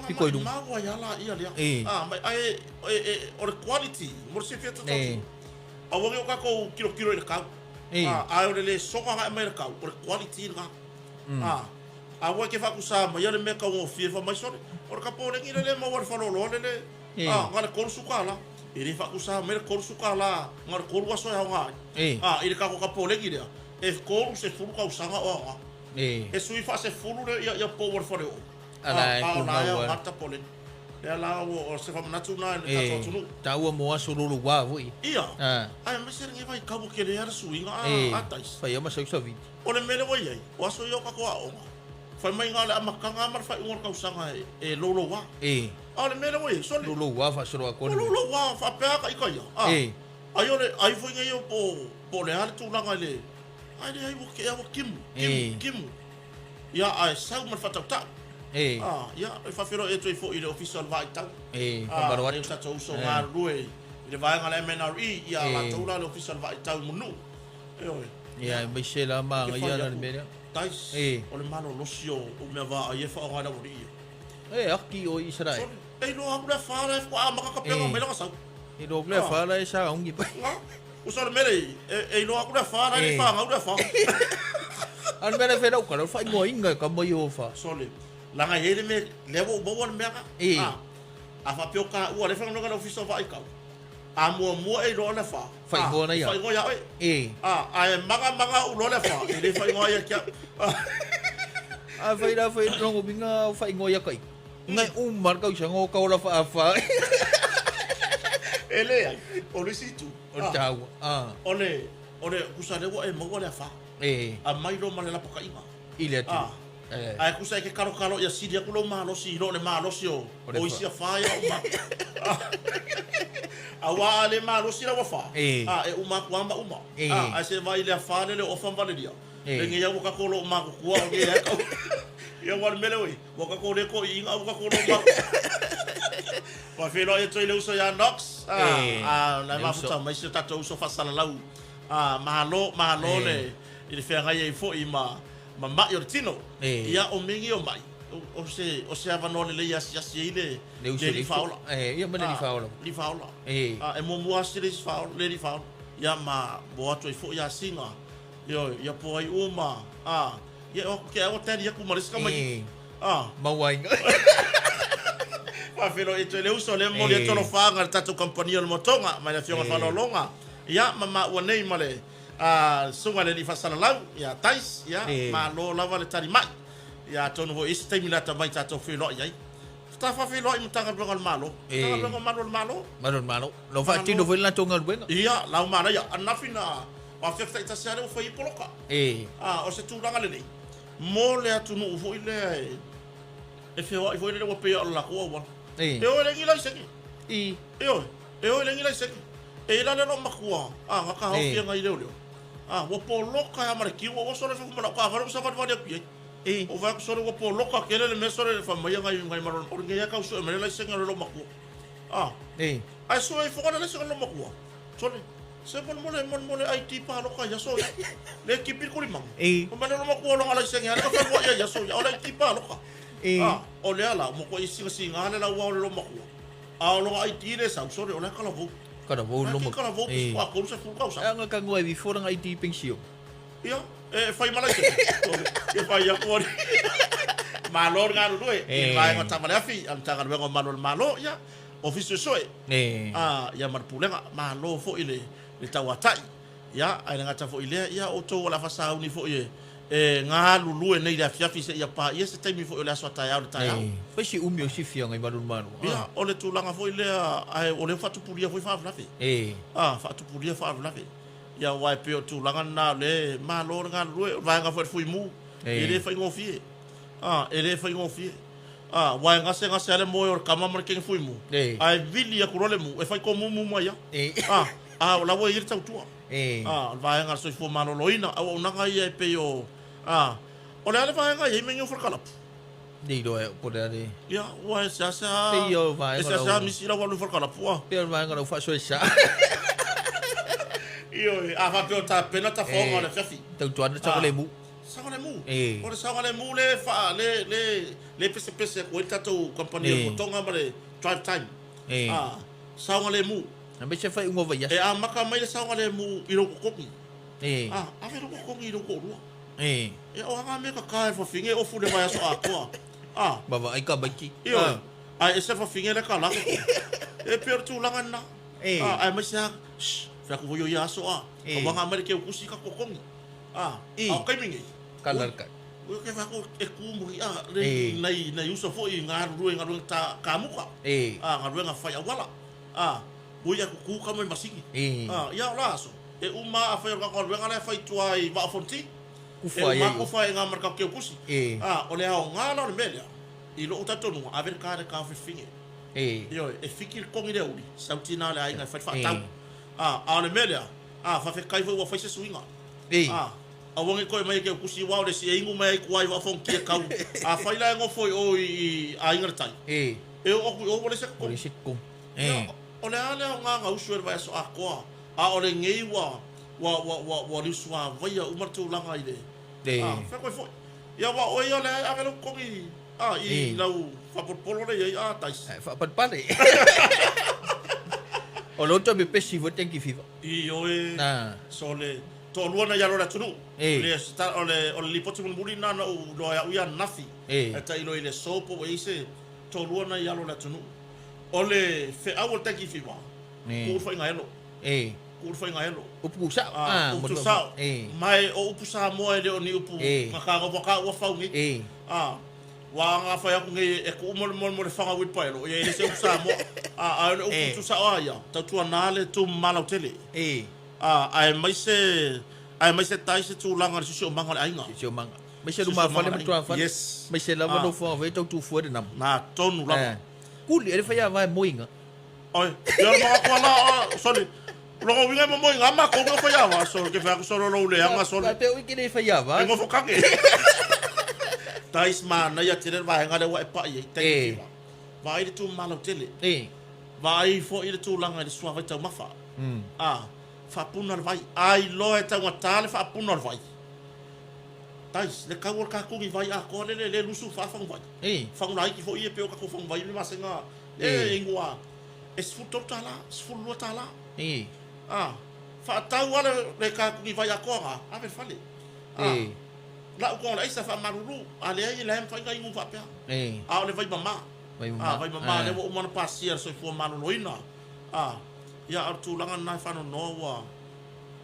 pito i luga. Ia, ma maumau ai lava laia lea. A, ma, ae, e, e, o le quality, mo le silafia e tatou atunuu, aua ne i o tatou tilotilo i le tau, a, ae o le lesona na aumai e le tau, o le quality lena. A, aua e te faatusa maia le mea taugofie fai mai, sole, o le tapoleni lea e maua i le faleoloa lele, A, na o le $30. E le faatusa mai le $30 na o le 3 aso e aoga ai. A, i le tatou tapoleni lea, e 30 tausaga o aoga. E sui faasefulu lea ia, ia pou o le faleoo. A, a o la e aoga le tapoleni. Lea la o se faamanatu lena i le tatou atunuu. Taua mo aso louloua foi. Ia, aemaise lenei vaitau ua tele lava le suiga a taisi. Fai lava ma sau savili. O le mea lea ua i ai, o aso ia o tatou aoga, fai mai na o le amataga lava ma le faaiuga o le tausaga e louloua. A o le mea lea ua i ai, sole. Louloua faasolo atoa le mea. Louloua faapea lava ita ia. A, ai o le ai foi nei po o le a le tulaga i le, ae leai ua tea ua timu, timu, timu. Ia, ae sau ma le faatautau. A, ia, e faafeiloai atu ai foi i le Ofisa o le Vaaitau. Faamalo atu. A, o tatou uso galulue i le vaega a le MNRE, ia latou la le Ofisa o le Vaaitau i Mulinuu. Ioe. Ia, aemaise la manaia la le mea lea. Tais, o le malolosi o mea vaai e faaaoga e le aualii ia. E aki o Isaraelu. Sole, e iloa atu le afa la e faatoa amata tapena mai lana sau. E iloa atu le afa la e sauni mai. Nga, uso le mea lea e iloa atu le afa la e le i fanau le afa. A o le mea la e fai lau tala, o le faaigoaina e tama ia o afa. Sole, leaga e i ai le mea, lea ua ou maua le mea lena. A faapea o taua lea e faigaluega i le Ofisa o Vaaitau, a muamua e iloa le afa, Faaigoa na ia. Faaigoa ia oe. Ae maga maga ou loa le afa, e le faaigoa ia te au. A fai la fai lona uiga o faaigoa ia kai. Ngai uma le tausaga o ka ola faafa. E leai, o le isi itu. O le taua. O le, o le, tusa lea ua e maua le afa. Aumai loa ma le lapataiga. I le atunuu. Ae tusa e te kalokalo ia sili atu lou malosi i lo le malosi o isi afa ia uma. Aua a le malosi lau afa, e uma atu lava ma uma. Ae se vaai i le afa lele o Ofa ma Valeria, lenei lava ua tatou loo matutua o nei lava tau. Ia aua o le mea lea oi, ua tatou le toeaiina ae ua tatou loo matutua. Faafeiloai atu ai le uso ia Knox, a o la e mafuta mai si o tatou uso faasalalau. Malo, malo le i le feagai ai foi ma ma mai o le tino. Ia, o mea nei o mai, o se, o se avanoa lelei e asiasi ai le, le alii faaola. Ia ma le alii faaola. Alii faaola. E muamua asi le isi faaola, le alii faaola. Ia ma o atu ai foi asiga, ioe, ia po ai uma, a, ia o atu te au tali atu ma le isi tamaitiiti. A. Maua ai. Faafeiloai atu ai le uso, lea e momoli atu alofaga i le tatou kamupani o le Motoga, mai le Afioga i le Faaaloaloga, ia ma maua nei ma le A le susuga i le alii faasalalau ia Tais, ia, malo lava le tali mai. Ia atonu foi i isi taimi lata mai tatou feiloai ai. Faatoa faafeiloai Matagaluega a le Malo. Matagaluega o Malu o le Malo. Malu o le Malo. Na faatino foi le latou galuega. Ia, lau manaia. Ananafi na afiafi taitasi lava lea ua fai ai poloka. A, o se tulaga lelei mo le atunuu foi lea e feoai foi lele ua pei o le latou auala. E o e leai ni laisene. Ioe, e o e leai ni laisene. E i lale lou matua, a, na taofi e nai leoleo. A, ua poloka ai a ma le kiu, ua sole fafo ma lau taavale ua savalivali atu i ai. Ou vaai atu sole ua poloka tele le mea sole fai mai nai nai malo o lenei a tau sue mai le laisene o le lou matua. A, ae sue ifo le laisene o le lou matua. Sole, se molemole molemole ID paloka i aso ia. Le kipi le kulimaga. Fai mai le lou matua o lona laisene a le ka fealuai ai i aso ia, o le ID paloka. A, o lea la, ua matuai sigasiga le lauao o le lou matua. A o lona ID le sau, sole, o la e talavou. Talavou loma. Talavou pe faatoa 30 tausaga. E aga ka ngua e before lana ID pension. Ia. E fai ma laisene. Ke fai atu ani. Malo le galulue i le vaega o taavale afi a le Matagaluega o Malu a le Malo, ia, Ofisa Suesue, a, ia ma le Pulega. Malo foi le le tauatai. Ia, ae le gata foi i lea, ia, o outou o le a faasauni foi e e galulue nei i le afiafi seia paia se taimi foi o le aso a taeao i le taeao. Fai si umi o si fiaga i Malu a le Malo. Ia, o le tulaga foi lea, ae o lea ua faatupulia foi faalavelave. A, faatupulia faalavelave. Ia aua e pei o le tulaga lena o lea e malo le galulue, o le vaega foi o le Fuimu, e le faigofie. A, e le faigofie. A, aua e gasegase lava le moe o le tama ma le kene Fuimu, ae vili atu loa le mu, e fai tomumu mai lava. A, a o la ua i ai le tautua. A, o le vaega a le soifua maloloina, auaunaga ia e pei o, a, o le a le vaega e i ai mea nei o falekalapu? Le iloa e au po o le a le. Ia, ua e seasea. Pei o vaega E seasea misi lau alu i falekalapu a. Pei o le vaega o lau faasoesa. Ioe, a faapea o tapena tafaoga o le afiafi. Tautuana saogalemu. Saogalemu. O le saogalemu le faa le le le pesepese atu ai le tatou kamupani o le Motoga ma le Drive Time. A, saogalemu. Aemaise faaiuga o vaiaso. E amata mai le saogalemu i lou totogi. A, ave lou totogi i lou toalua. E. Ia o aga mea kaka e fafine e ofu le vaiaso atoa. A. Ma vaai tamaiti. Ioe. Ae ese fafine lea ka lako. E pei o le tulaga lena. E. A, aemaise lava, shh, fai atu foi o ia aso a. E. Ka waga mai le keukusi ka totogi. A. E. A o taimi nei. Kala le kai. Ui, ke fai atu e ku muri a, le, nai, nai uso foi i galulue i galuega ta, kamuka. E. A, galuega fai auala. A, ui a kuku ka mai masini. E. A, ia o la aso. E uma a fai o le galuega lea e fai i tua i Vaa o Fonoti. Kufa E ai uma ai. kufa ai ngā mara kau keukusi. E. A, o le aoga la o le mea lea, i lou talitonuga, ave le ka le ka fefine. E. Ioe, e fiki le kogi le aoauli, sau tina le aiga e fai le faatau. E. A, a o le mea lea, a, faafetai foi ua fai se suiga. E. A, aua ne i toe mai e keukusi aua o le isi e inu mai ai i tua i Vaa o Fonoti e kau. Afai la e nofo i o i, i Aiga i le Tai, E. e oo atu i o ua leai se Ua totogi. leai se totogi. E. Ia, o le a le aoga na usu ai le vaiaso atoa, a o lenei ua, ua, ua, ua, ua liusuavaia uma le tulaga i le, a, fai koe foi. Ia, aua o oe ia o lea e ave lau totogi, a, i lau faapolopolo lea i ai, a, Daisy. Ae faapalepale. O lea ua toe pepesi foi le dengue fever. Ioe, sole, toalua nai alo o le atunuu. Le, o le, o le lipoti mulimuli lena na ou iloa ai au ia ananafi. E tailo i le aso po ua i ai se toalua nai alo o le atunuu. O le feau o le dengue fever, tuu le faigaelo. Tuu le faigaelo. Upu tusao. Ah, upu tusao. Ma e o upu Samoa e le o ni upu gata ua ka ua fau nei. Ah, ua aga fai atu nei e tuu mo le mo le faga uilipaelo, ia e le se upu Samoa. Ah, ae o le upu tusao a ia, tautuana le tumama lautele. Ah, aemaise aemaise tai se tulaga i le siosiomaga o le aiga. Siosiomaga. Aemaise lumafale ma tuafale. Yes. Aemaise lava nofoaga foi e tau tufua le nama. Na tonu lava. Kuli, e le fai ava e moiga. Oi, ia le manatu ala, sole, lona uiga e momoiga matou mea o fai ava, sole, ke fai atu sole o lou leaga, sole. Faapea ui ke le fai ava. E nofo kage. Tais manaia tele le vaega lea ua e pai ai, thank you. Vaai le tumama lautele. Vaai foi le tulaga i le suavai taumafa. A, faapuna le vai. A iloa e taugata le faapuna o le vai. Tais, le kau o le kakuni vai atoa lele, le lusu fa faguvai. Fagu laiti foi ia pei o tatou faguvai le masega e ingoa e $13, $12. A, faatau lava le kakuni vai atoa na, ave i le fale. A, lau toga o le aisa faamalulu, a leai e leai ma mafai ona inu faapea. A o le vai mama. A, vai mama lea ua uma ona pasia e le soifua maloloina. A, ia a o le tulaga lena e faanoanoa ua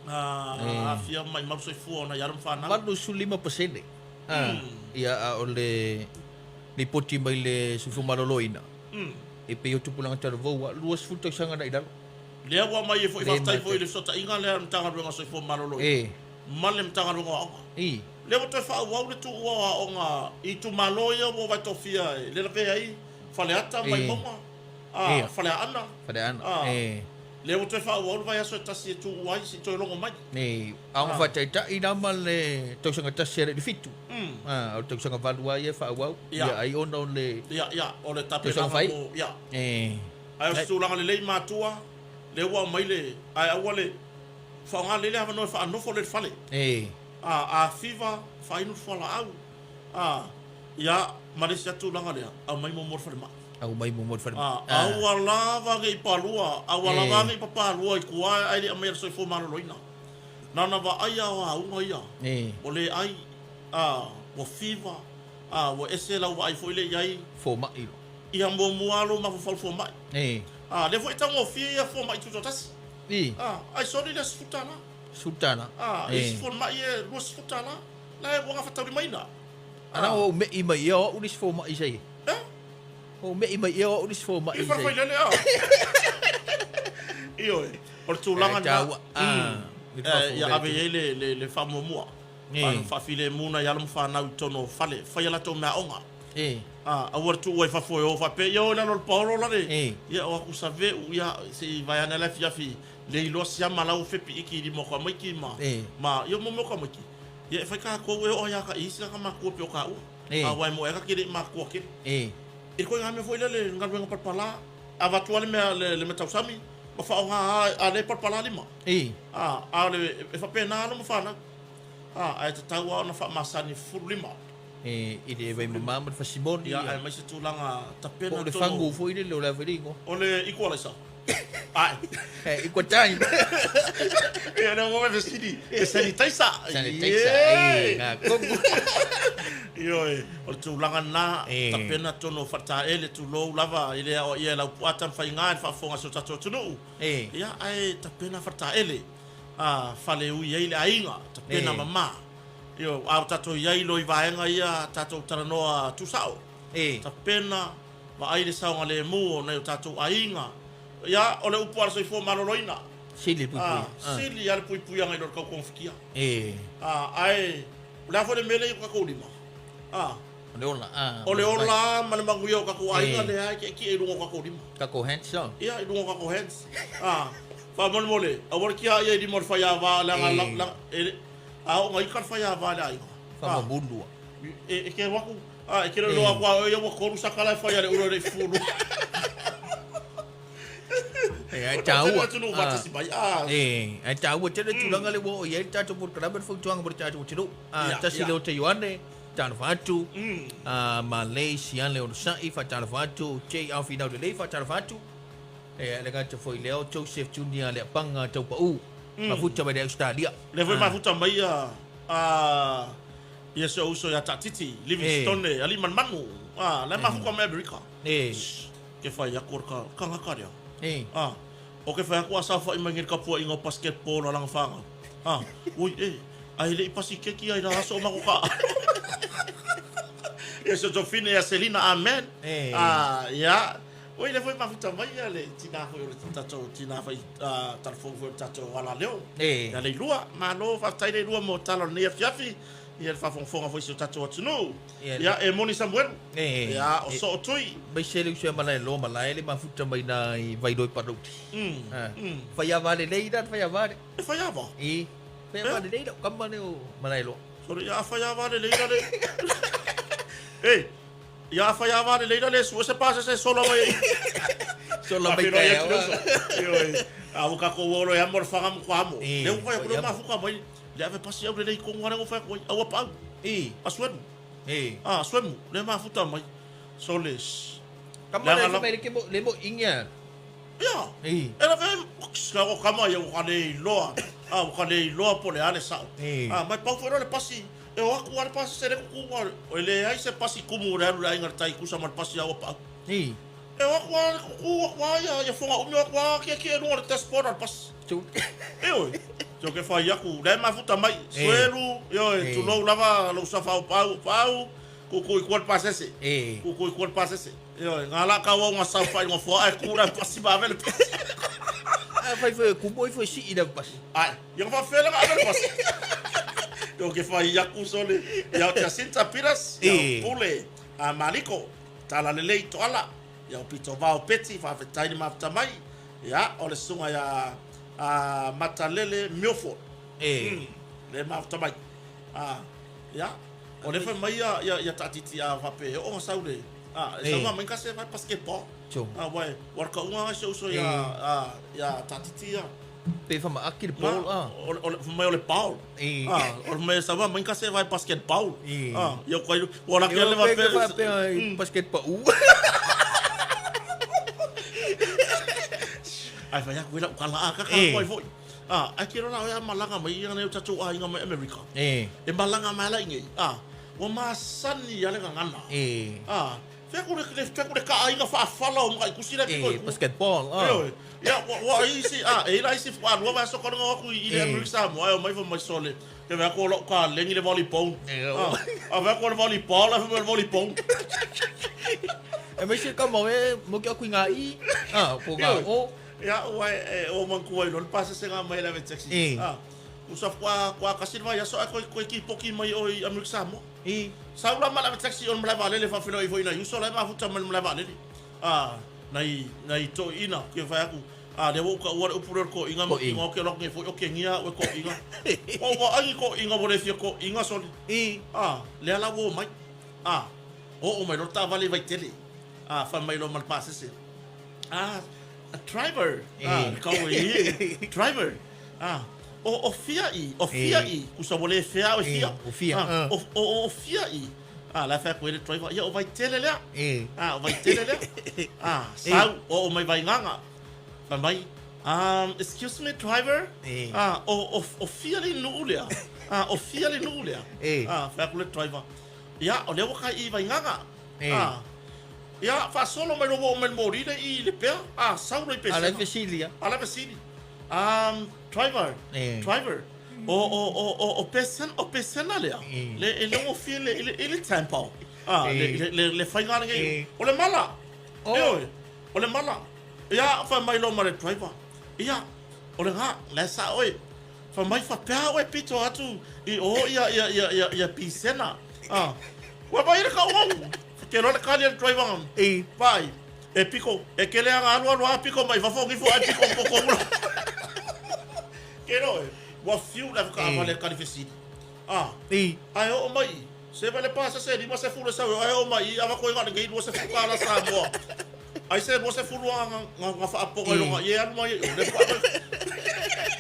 aafia ma maimau le soifua o nai alo ma fanau. 85% ia a o le lipoti mai le Soifua Maloloina e pei o tupulaga talavou a 20 tausaga agai i lalo. Lea ua aumai ai foi faafetai foi i le fesootaiga lea a le Matagaluega o Soifua Maloloina ma le Matagaluega o Aoga. Lea ua toe faaauau le tuua o aoga i itumalo ia ua vaetofia e le lavea ai Faleata, Vaimauga, Faleaana. Faleaana. Lea ua toe faaauau le vaiaso e tasi e tuua ai se i toe logo mai. Nei, aoga faataitai la ma le tausaga tasi alii le fitu. O le tausaga valu lava ia e faaauau. Ia, ai ona o le Ia, ia, o le tausaga tapenaga fai. mo, ia. Ae o se tulaga lelei matua, lea ua aumai le, ae aua le faaaoga lelei le avanoa e faanofo lea i le fale. A, a fiva, faainu le fualaau. A, ia, ma le isi atu tulaga lea, aumai muamua i le falemai. Aumai muamua i le falemai. A, aua lava ne i palua, aua lava ne i papalua i tua ae le i aumaia e le soifua maloloina. Na ona vaai a o auga ia, ua le ai, a, ua fiva, a, ua ese lau vaai foi lea i ai. Fomai loa. Ia muamua lava lou mafaufau i le fomai. A, lea foi e taugofie ia fomai tutoatasi. A, ai soli le $10. $10. A, isi fomai e $20. La e ua gafataulimaina. A na ua ou me'i mai ia o au le isi fomai sa i ai. Eh? Ua ou me'i mai ia o au le isi fomai sa i ai. I falefailele a. Ioe, o le tulaga lena. Ia ave i ai le faamuamua. Faafilemu nai alo ma fanau i totonu o fale, fai a latou meaaoga. Aua le tuua i fafo e o faapea, ia o i lalo o le paolo lale. Ia o aku saveu, ia se i vae ane le afiafi, le iloa siama la ua fepi iki i lima o tamaiti ma, ma ia mo mea o tamaiti. Ia e fai tatou e oo ai lava i isi tagata matua pei o taua. Aua e moe ai ta te le i matua tele. I le ituaiga mea foi lea le galuega palapala, avatu lava le mea le mea tausami ma faaaoga lava a le palapala lima. A o le e faapena alo ma fanau. Ae tatau lava ona faamasani 15. I le vaimama ma le fasimoni. Ia, aemaise tulaga tapena tonu. Po o le fagu foi lele, o le a foi le igoa? O le equalizer. Ae. Equal time. Ia, lea ua fesili, e sanitizer. Sanitizer, e, ngā kogu. Ioe, o le tulaga lena, tapena tonu o faletaele, tulou lava, e le aoaia e Laupua Tamafaiga i le faafofoga a si o tatou atunuu. Ia, ae tapena faletaele, fale ui ai le aiga, tapena mama. Ioe, a ua tatou i ai loa i vaega ia, tatou talanoa tuusao, tapena, vaai le saogalemu o nai o tatou aiga. Ia, o le upu a le soifua maloloina. Sili le puipuia. Sili lava le puipuiaga i lo le tau togafitia. Ae, o le a foi le mea lea i o tatou lima? O le ola. O le ola ma le manuia o tatou aiga lea e tietie i luga o tatou lima. Tatou hands. Ia, i luga o tatou hands. Faamolemole, aua le tiaia i lima o le faiava, leaga a oo ina ika le faiava i le aiga. Faamamulu. E te alu atu, e te le iloa atu lava o oe ia ua tolu saka la e fai a le ula e le i fufulu. Ae taua. Ae taua tele le tulaga lea ua oo i ai le tatou polokalame le fautuaga mo le tatou atunuu. Tasi lea o Taioane, talofa atu. Malay Siale Onosai, faatalofa atu. JR Finau Lelei, faatalofa atu. E le gata foi lea o Joseph Junior Leapaga Taupau, mafuta mai le Ausetalia. Lea foi mafuta mai ia si ou uso ia Taatiti, Livingstone, alii manumanu, la e mafuta mai Amerika. Shh, ke fai aku o le tagata lea. O ke fai aku a saofai mai nei i le tapuaiga o basketball a lana fanau. Ui e, ae le i pasiketi ai la aso o matou kaa. Ia si o Jofine ia Selina, amen. Ia, Oi, lea foi mafuta mai ia le tina foi o le tatou tina fai talafou foi o le tatou alaleo. Ia Leilua, malo faafetai Leilua mo tala o lenei afiafi, ia le faafogafoga foi i si o tatou atunuu. Ia e moni Samuelu, ia o soo tui. Aemaise le uso ia Malaeloa malae le mafuta mai na i Vailoe Palauli. Faiava lelei la le faiava le. E faiava? I, faiava lelei lau tama lea o Malaeloa. Sorry, ia a faiava lelei la le. E, Ia afai a vale leila le sue se pasa se sola mai. Sola mai kai. Ioe. A ua kako olo e amo le whanga mo kwa amo. Le ua whai kule mafuka mai. Le ave pasi au le lei kongu ale whai koi. Aua pau. I. A suemu. I. A suemu. Le mafuta mai. Sole. Kama le mai le ke mo le mo inga. Ia. I. E la ve la o kama ia ua ka le iloa. A ua ka le iloa po le ale sao. A mai pau foi le pasi. E o aku a le pasi se le kuku a e leai se pasi kumu le alu le aiga le tai kusa ma le pasi a ua pau. I. E o aku a le kuku aku a ia ia fonga umi o aku a kiekie i luga o le dashboard a le pasi. Ioe. So ke fai aku, le mafuta mai, suelu, ioe, tulou lava lou safa o pau, pau, kuku i kua le pasese. Kuku i kua le pasese. Ioe, ngā la kau au ngā saofai ngā foa e ku la pasi ma ave le pasi. A fai foi kumu i foi sii le pasi. Ai, ia ka whawhela ka ave le pasi. Io ke whai aku sole. Ia o Jacinta Piras, ia o Pule, a Maliko, tala lelei toala, ia o Pito Vao Peti, whawhetai ni mafuta mai, ia o le sunga ia a Matalele Milford. Le mafuta mai. A, ia, o le whai mai ia, ia, ia taatiti a whape, o nga saule. A, e saunga mai kase vai basketball. A, wai, warka unga ngai se uso ia, a, ia taatiti ia. Pe whamaaki le ball, a. O le mai o le ball. A, o le mai sawa mai kase vai basketball. A, ia kai o la ke le va pe. Basket pa u. Ai vai aku ila kala a ka ka koi foi. A, ae ke lola oe a malaga mai ia nai o tatou aiga mai Amerika. E malaga mai ala i nei. A, ua masani a le gagana. A, fea ku le fea ku le kaaiga faafala o Makaikusi la e pito i tua. Basketball, a. Ioe. Ia, ua, ua isi, a, e i la isi fuaalua vaiaso ka luga o atu i, i le Amerika Samoa, e omai fai mai sole, ke vaai atu o lou kalegi le volleyball. A, a vaai atu o le volleyball, ae fai mai o le volleyball. E mai se kama e mo ke aku i ngā i, a, po ngā o. Ia, ua e, e, ua manatua ai loa le pasesega mai le ave taxi. A, usa kua, kua kasi le vaiaso ae koe, koe kipoki mai oe i Amerika Samoa. Sau la ma le ave taxi o le malae vaalele faafeiloai foi i nai uso la e mafuta mai le malae vaalele. A, nai, nai toeaiina, ke fai atu, a, lea ua ou taua le upu lea o le toeaiina ma tino ou te alu atu nei foi o kegia au e toeaiina. Ua ou vaai ni toeaiina ua le fia toeaiina sole. A, lea la ua omai. A, oo mai loa le taavale i Vaitele. A, fai mai loa ma le pasese. A, a driver. A, le kau e i, driver. A, o, o fia i, o fia i, kusa ua le fea au e fia. O fia. A, o, o, o fia i. A, la e fai atu ai le driver, ia o Vaitele lea. A, o Vaitele lea. A, sau, oo mai Vaigaga. Fai mai, excuse me driver, a, o, o, o fia le nuu lea? A, o fia le nuu lea? A, fai atu le driver, ia, o lea ua kai i Vaigaga. A, ia, faasolo mai loa ua oo mai le moli lea i Lepea, a, sau loa i Pesega. A la e fesili a. A la e fesili. Driver, driver, o, o, o, o, o Pesena, o Pesena lea, le, e le gofie le, i le, i le temple, a, le, le, le, le faiga lenei, o le mala, ioe, o le mala. Ia, fai mai loa ma le driver, ia, o lena, la e sao oe, fai mai faapea oe pito atu i o ia, ia, ia, ia, ia Pisena, a, ua mai le kauau, ke loa le kali a le driver, pai, E piko, e kele aga alu alu a piko mai fafo gifo ae piko ko ko ula. Ke roe, ua fiu le whakaawale e kari fesili. A, ae oo mai i, se wale pasa se 50 e sau e ae oo mai i, awa koe ngā ngei 20 kāla Samoa. Ai se 20 a nga, nga, nga whaaponga i longa, i e alu mai e o le whaaponga.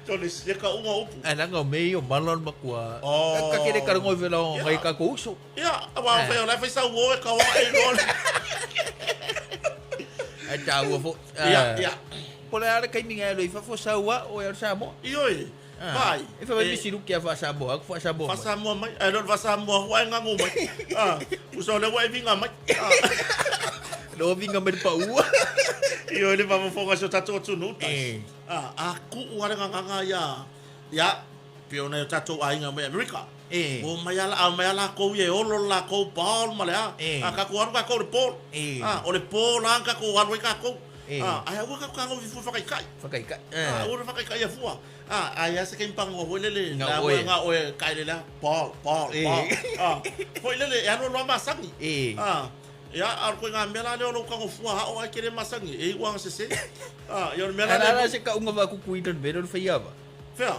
Tole sia ka unga upu. Ae langa o mea ia o mala o le matua. Oh. Ka kere karango i vela o ngai ka ko uso. Ia, aua o whai o lai whai sau o e kawa e loa le. Ai tāua fo. Ia, ia. Po le ara kaimi ngai alo i fafo sau a o e o Samoa. Ioi, vai. E whai misi ruki a wha Samoa, aku wha Samoa mai. Wha Samoa mai, ai loa wha Samoa hua e ngango mai. Ah, usa o le ua e vinga mai. Ah. Loa vinga mai le paua. Ioi le faafofoga si o tatou atunuu tais. Ah, a kuu a le gagaga ia, ia, pei ona i o tatou aiga mai Amerika. E. Ua omai a, omai a lakou ia e olo le lakou ball ma le a. E. A tatou alu tatou i le ball. E. A, o le ball lava na tatou alu ai tatou. E. A, ae aua tatou tago fua fakaikai. Fakaikai. A, aua le fakaikai ia fua. A, ae a se taimi pagaga foi lele, Nga la oe. nga oe kai le lea, ball, ball, E. ball. A, foi lele, e alu alu lava masani. E. A, ia, a o le koiga mea la lea o lou tago fua ao ae e te le masani, e iu lava ona sese. A, ia o le mea la Ae lea. la se kauga faakukuina le mea lea o le faiava. Fea?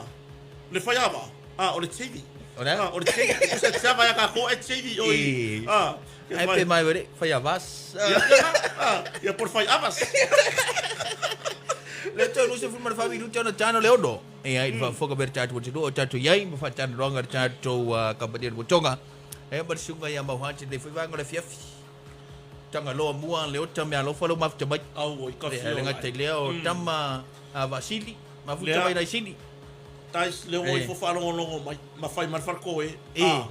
Le faiava? A, o le TV. O le a? A, o le TV. O se tiava ia kākou e TV o i. A, Ai pe mai wale, faiavas. Ia, ia, a, ia po le faiavas. Le tau lusa fulu ma le whawi luta ona tano le ono. E ai, mm. whafoka mere tātou o te lua o tātou iai, ma whatano roanga le tātou kampani o le Motonga. E ma le sunga ia mauhati le whai vanga le fiafi. Tanga loa mua le ota mea alofa lo mafuta mai. Au, i ka fio. Le ngata i lea o tama a Vasili. Mafuta mai Raisini. Tais lea ua ifo faalogologo mai ma fai mai le falekoe. E. A,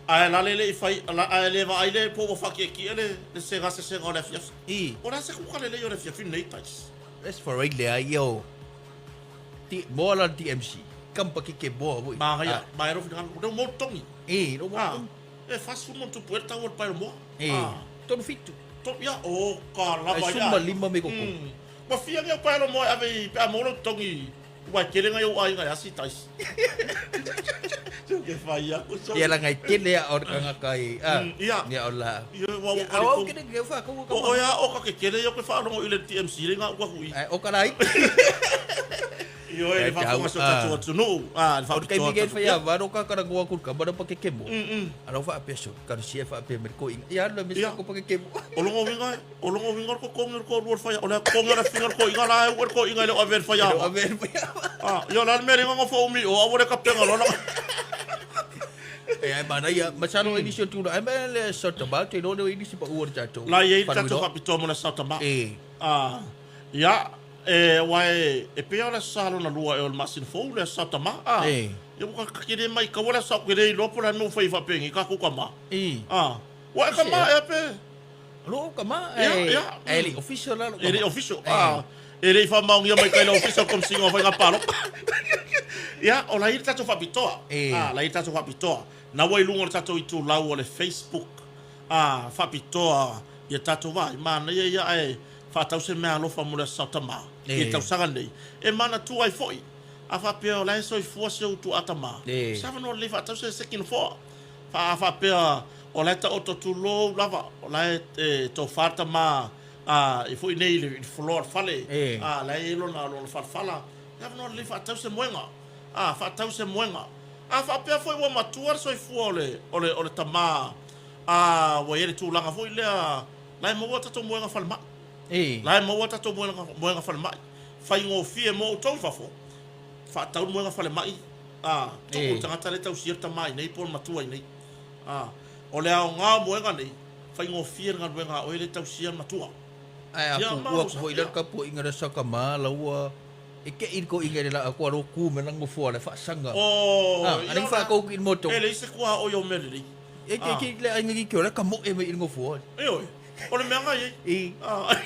ae la le le i fai, la, ae le vaai le po ua faakiekie le, le sega sesega o le afiafi. E. O le a se kuka lelei o le afiafi lenei, Tais? Let's for ai lea ia o ti moa la DMC. Kampa ki ke moa voi. Magaia, magaia lou finagalo, lea ua maua le togi. E, lea ua maua le togi. E 40 ma ona tupu ea le tau o le paeroa moa. E, 37. Ia, o ka lava ia. Ai suma lima me koko. Ua fia nei au paeroa moa e ave i pe a maua lou togi ua e tele ngai ou aiga e asi taisi. Se ke whai aku so. Ia langa i tele a o le kangaka i a. Ia. Ia o la. Ia ua Ia au kene ke wha ko ka. O ia o ka ke kele ia ke whaalongo i le TMC le ngā ua hui. Ai o ka lai. Ioe, le faafofoga si o tatou atunuu. A, le O le faapitoa taimi kei tatou. whai a varo ka karangoa ku ka mara pa ke kemo. Mm. Ana o whaapea so, ka rusia whaapea me ko inga. Ia alu me Ia. ko pa ke kemo. O longo winga, o longo winga ko kongi ko ruo whai, o le kongi le finga ko inga la e ko inga le o ave whai O ava. ave whai ava. A, ia la le mea ngo fo umi o awo le kapenga lola. E ai mana ia, masalo e nisi o tūra. Ai mea le sota ba, te rone o nisi pa ua le tātou. La iai Whanui tatou roa. faapitoa mo le South Tamau. E. A, ia, E, aua e, e pei lava o le Aso Sa lona lua ea o le masina fou le Aso Sa o Tamā, a. Ia ua ka ke le maitaua le Aso Sa ou te le iloa po o le a le mea ua fai ai faapenei tatou tamā. A. Ua e tamā ea pe? O lou tamā, ae, ae le i official la lou tamā. E le i official, a. E le i faamaonia mai tai le Ofisa o le Komesina o Faiga Palota. Ia, o la e i ai le tatou faapitoa. A, la e i ai le tatou faapitoa. Na ua i luga o le tatou itulau o le Facebook, a, faapitoa ia tatou vaai, manaia ia ae faatau se meaalofa mo le Aso Sa o Tamā i le tausaga lenei, e manatua ai foi, a faapea o la e soifua si ou tuaa tamā, se avanoa lelei faatau se seki nofoa. A faapea o la e taoto tulou lava, o la e tofa le tamā i foi nei i le floor o le fale, a la e i ai lona falafala, se avanoa lelei faatau se moega, a faatau se moega. A faapea foi ua matua le soifua o le tamā, a ua i ai le tulaga foi lea, La e maua tatou moega falemai. La e maua tatou moega falemai. Faigofie mo outou i fafo, faatau le moega falemai, a, tuu le tagata lea e tausia le tama i inei po o le matua i inei. A, o le aoga o moega nei, faigofie le galuega a oe lea e tausia le matua. Ae a puupuu atu foi la le tapuaiga lea sa tama la ua e te i le toeaina i le laa atu a lo tu mai lana nofoa la e faasaga. Oh, a le faatau i le moto. E leai se tuaoi o mea lelei. E te te le aiga ki o le ka moe mai i le nofoa. Ioe, o le mea na i ai.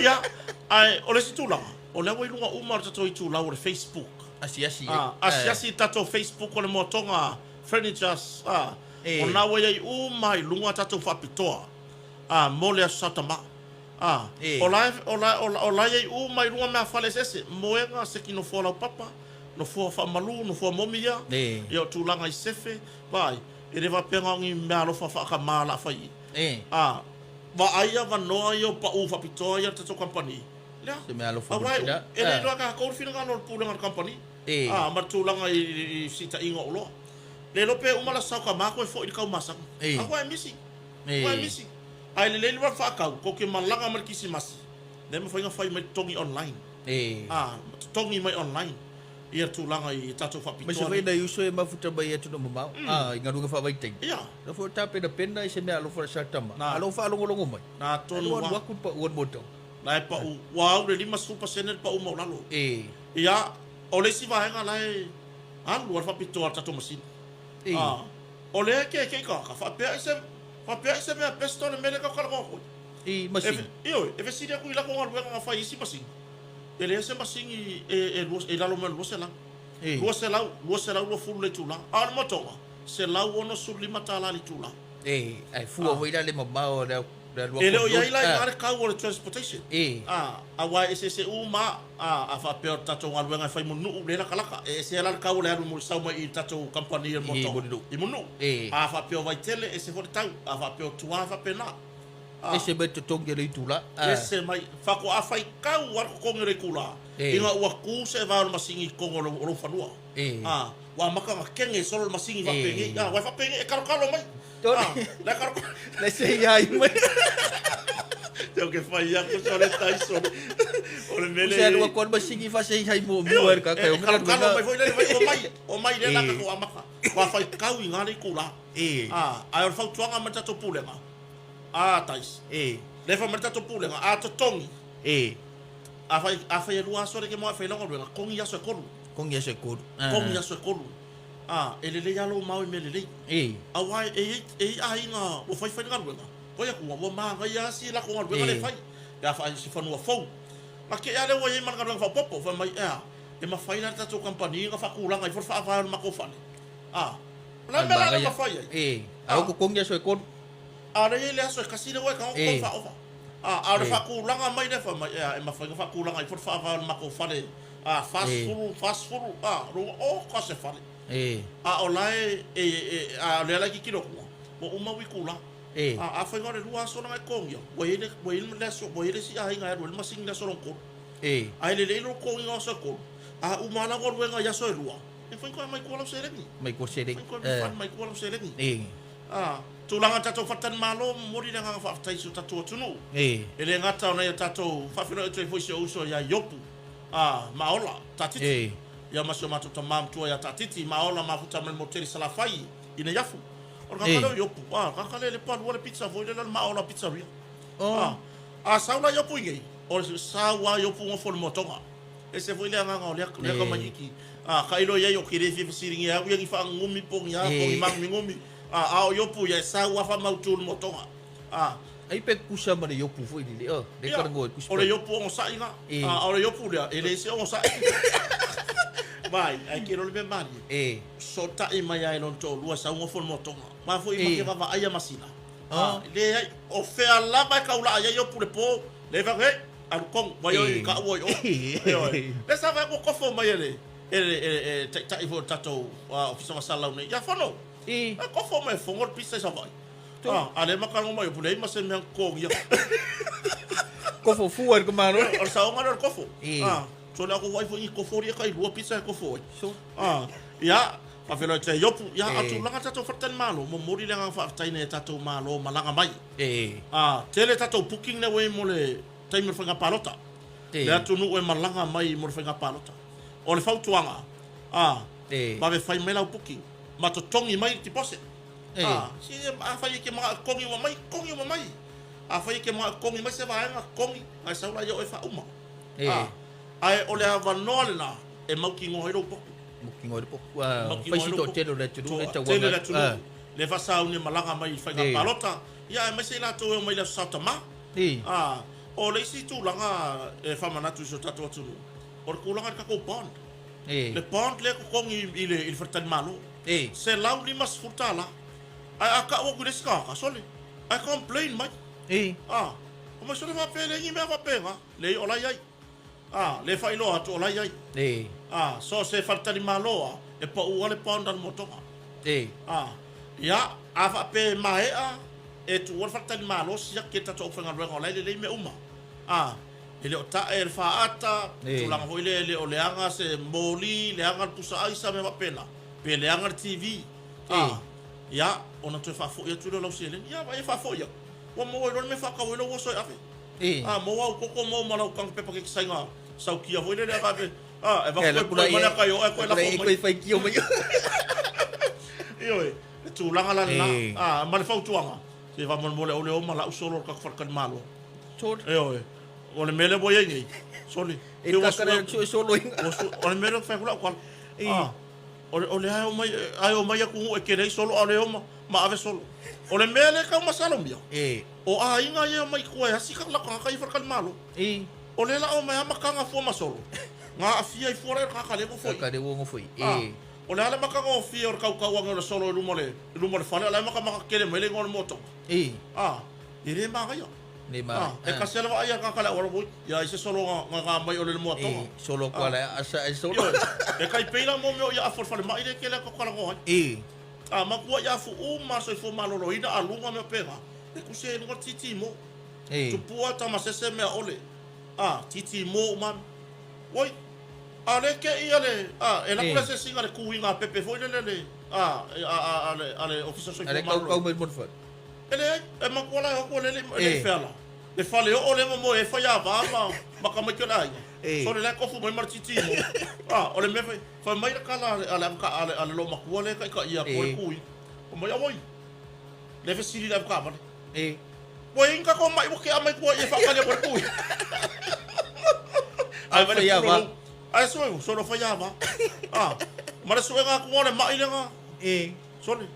Ia, ae o le isi tulaga, o lea ua i luga uma o le tatou itulau o le Facebook. Asiasi ai. Asiasi i le tatou Facebook o le Moatoga Furnitures, o lena ua i ai uma i luga tatou faapitoa mo le Aso Sa Tamā. O la o la o la e i ai uma i luga meafale eseese, moega, seki nofoa laupapa, nofoa faamalu, nofoa momi ia, ia o tulaga i sefe, Vaai, e le faapea na o ni meaalofa faakamā la fai i. A, vaai avanoa ia o paʻū faapitoa ia a le tatou kamupani. Lea. Se meaalofa Aua e, e le iloa e tatou le finagalo o le pulega o le kamupani. A, ma le tulaga i fesilitaiga o oloa. Le iloa pe uma le aso saokamā toe foi i le taumasaga. Aua e misi. Aua e misi. Ae lelei le faatau, tou te malaga mai le Kisimasi, lea e mafai ona fai mai totogi online. A, totogi mai online. Ia tulaga i tatou faapitoa. Aemaise foi nai uso e mafuta mai i atunuu mamao, a, i galuega faavaitaimi. Ia. O la foi o tapenapena i se mea alofa i le Satama. A o lou faalogologo mai. Na tonu lava. Alu atu le pau o le moto. La e pau, ua au le 50% le pau maualalo. Ia, o le isi vaega la e alu lava le faapitoa a le tatou masini. A, o lea e keekee i tagata, faapea ai se, faapea ai se mea pesto le mea lea e tatou talanoa atu ai. I masini. Ioe, e fesili atu i latou galuega na fai i isi masini. E leai se masini e i lalo mai o le 200. 200, 220 le itula. A o le motoga, $165 le itula. E, ae fua foi la le mamao o le alu atu. E le o i ai la i ina le kau o le transportation. Aua e eseese uma a, a faapea o le tatou galuega e fai i Mulinuu lea e latalata, e ese la le kau o le alu mo le sau mai i le tatou kamupani o le motoga i Mulinuu. A faapea o Vaitele, ese foi le tau. A faapea o tua, e faapena. Ese mai totogi o le itula. Ese mai, faatoa faitau lava le totogi o le itula, ina ua tu seeva o le masini i totonu o lou fanua. Ua amata ona kege solo le masini faapenei, aua e faapenei, e kalokalo mai. La e kalokalo. La se i ai mai. Te o ke fai aku so le Tyson. O le mele. Se alu atu le masini faasei muamua e le tagata e kalokalo mai foi lele fai omai, omai lea la tatou amata. Ua faitau i ina le itula. Ae o le fautuaga mai le tatou Pulega, A Tais. E. Lea fai mai le tatou pulega, a totogi. E. A fai, a fai e lua aso le ke moa e fai lau galuega, togi aso e tolu. Togi aso e tolu. Togi aso e tolu. A, e lelei lava lou mao i mea lelei. E. Aua e i ai, e i ai aiga ua faifai le galuega, koe atu ua manaia lava si latou galuega lea e fai, pe a fai i se fanua fou. Na te i lava lea ua i ai ma le galuega faaopoopo, fai mai, ea, e mafai la le tatou kamupani ona faatulaga ifo le faavae o le matou fale. A, o le a le mea la e mafai ai? E. A o totogi aso e tolu. A o lea e i ai le aso e tasi lea ua e tago tou faaova. A, a o le faatulaga mai lea fai mai, ea, e mafai ona faatulaga ifo le faavae o le matou fale, a, 40, 40, a, lua, oka se fale. A o la e, e, e, a o lea la e tilotilo atu, ua uma ua itula. A, afai na o le lua aso lena e totogia, ua i ai le, ua i ai le aso, ua i ai le isi aiga e alu ai le masini i le aso lona tolu. Ae lelei lou totogiga o aso e tolu, a uma lava lau galuega i aso e lua, e mafai ona toe aumai i tua lau seleni. Aumai i tua seleni. Mafai ona toe refund mai i tua lau seleni. A, tulaga o tatou faletalimalo, momoli le agaga faafetai i si o tatou atunuu. E le gata o nai o tatou faafeiloai atu ai foi i si ou uso ia Iopu, a, Maola, Tatiti, ia ma si o matou tama matua ia Tatiti, Maola mafuta mai le moteli Salafai i Neiafu. O le tagata lea o Iopu, a, o le tagata lea e le palua le pizza foi lele o le Maola Pizzeria. A, a sau la Iopu i nei, O le sau lava Iopu gofo i le moatoga. Ese foi le agaga o lea lea tamaititi. A, tailo i ai ou te le fia fesiligia e au ia ni faagugumi po o ni a po o ni magumigumi. A, a o Iopu ia e sau lava faamautu i le moatoga. A. Ai pe tutusa ma le Iopu foi lele, o, lea Ia, talanoa i Tusi o le Paia. Iopu onosai na. A, o le Iopu lea, e leai se onosai. Vaai, ae kelo le mea malie. Fesootai mai lava i lona toalua e sau gofo i le moatoga. Ma foi ma ke vaavaaia masina. A, leai, o fea lava e taulaa i ai Iopu i le po, lea e fai atu, hei, alu tonu, vai oe i ka ua i o. Ioe. Lea sa vaai atu ua kofo mai e le, e le, e le taitai foi o le tatou Ofisa Faasalalauna nei, ia Fono. E kofo mai e fono le pisa i Savaii. A, a lea ma talanoa mai Iopu, leai ma se mea na totogia. Kofo fua i le tamaloa. O le saoga lea o le kofo. A, sole a tou vaai foi i kofo alii e tailua pisa e kofo ai. A, ia, Faafeiloai atu ia Iopu, ia a tulaga tatou faletalimalo, momoli le agaga faafetai nei a tatou Malo malaga mai. A tele tatou booking lea ua i ai mo le taimi o le faiga palota. Le atunuu e malaga mai mo le faiga palota. O le fautuaga, a vave fai mai lau booking ma totogi mai le deposit. A si afai e te manao e totogi uma mai, totogi uma mai. Afai e te manao e totogi mai se vaega, totogi, ae sau la ia oe faauma. A ae o le avanoa lena e mautinoa ai lou potu. Mautinoa ai le potu. A fai si toatele o le atunuu lea e tauaga atu. Le atunuu lea e faasauni e malaga mai i faiga palota, ia aemaise i latou e omai i le Aso Sa Tama. A o le isi tulaga e faamanatu i si o tatou atunuu, o le tulaga i le tatou bond. Le bond lea e totogi i le faletalimalo, $150. Ae a tau atu i le isi tagata, sole, ae complain mai. A, fai mai sole faapea e leai ni mea faapena. Leai o la e i ai. A, le faailoa atu o la e i ai. A, so o se faletalimalo a, e pau lava le bond a le motoga. A, ia, a faapea e maea, e tuua le faletalimalo siaki e le tatou aufaigaluega o la e lelei mea uma. A, e le o tae le faata, tulaga foi lea e le o leaga se moli, leaga le pusa aisa, mea faapena, pe leaga le TV. A, ia, ona toe faafoi atu lea o lau seleni. Ia, vaai e faafoi atu, ua maua ai loa le mea e faatau ai lou oso e ave. A, maua au koko maua ma lau taga pepa kekesaiga saukia foi lele a ave, a, e avatu koe pue mai le ata i o ae koe lafo mai. Ioe, le tulaga la lena. A, ma le fautuaga, se faamolemole aua le o ma lau solo o le tatou faletalimalo. Ioe, o le mea lea ua i ai nei, sole, E o le mea lea ua fai atu lau tala. A, o le a omai, a omai atunuu e tele ai solo, a o le o ma ave solo. O le mea lea e tau masalomia, O aiga ia e omai i tua e asi ka latou tagata ia i faletalimalo. O lea la omai a mataga fua ma solo, na aafia ai fua la i le tagata lea e nofo i. Tagata lea ua nofo i. A, o le a le matagofie o le tautau ane o le solo i luma o le, i luma o le fale, a o la e matamata tele mai le igoa o le motoga. A, e le manaia. Le manaia. A, e tasi lava le vaai a le tagata i le auala, oi, ia ai se solo na, na mai ole i le motoga. Solo atu ala e aasa e solo. Ioe, e tai pei la mo mea o ia afu o le falemai lea e tele atu talanoa ai. A matua ia afu uma le soifua maloloina a luga mea pena, e tusi ai i luga le titi mo. Tupua tamasese mea ole, a titi mo uma ame. Oi, a le ke ia le, a e laku le asiasiga le kuiga a pepe foi lele le, a, a, a, a le, a le Ofisa Soifua Maloloina. A le kaukau mai mo le fale. E leai, e matua la e o atu e le i fea la. Le fale oo lea momoe ai faiava ma, ma tamaiti o le aiga. Sole la e tofu mai ma le titi mo. A, o le mea fai, Fai mai le tala a le, a le, a le, a le loomatua lea e taitaia atu ai le tui. Fai mai, Auoi, lea e fesili le avetaavale. Ua i ai ni tatou mai ua tea mai tua i e faatali atu ai le tui. Ae vai le pule lou. Ae sue, solo faiava. Ah, ma le suega atu o le mai lena. Sole,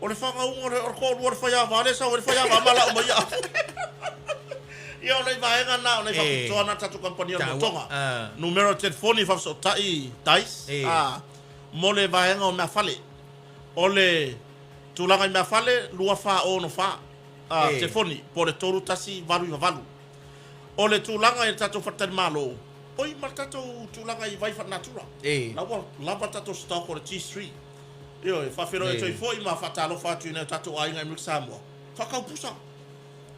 O le whakauga o le toalua o le whaiāwā, lea sau ai le whaiāwā ma lau mai ia afu. Ia, o nei vaega na, o nei whakapitoa na tatou kamupani o le Motoga. Numera o telefoni whawhasootai Dice, mo le vaega o mea fale. O le tulaga i mea fale, 2464 telefoni, po o le 3188. O le tulaga i le tatou faletalimalo, oi ma le tatou tulaga i vai faalenatura. La ua lava le tatou stock o le G3. Ioe, faafeiloai atu ai foi ma faatalofa atu i nai o tatou aiga i Amerika Samoa. Faatau pusa.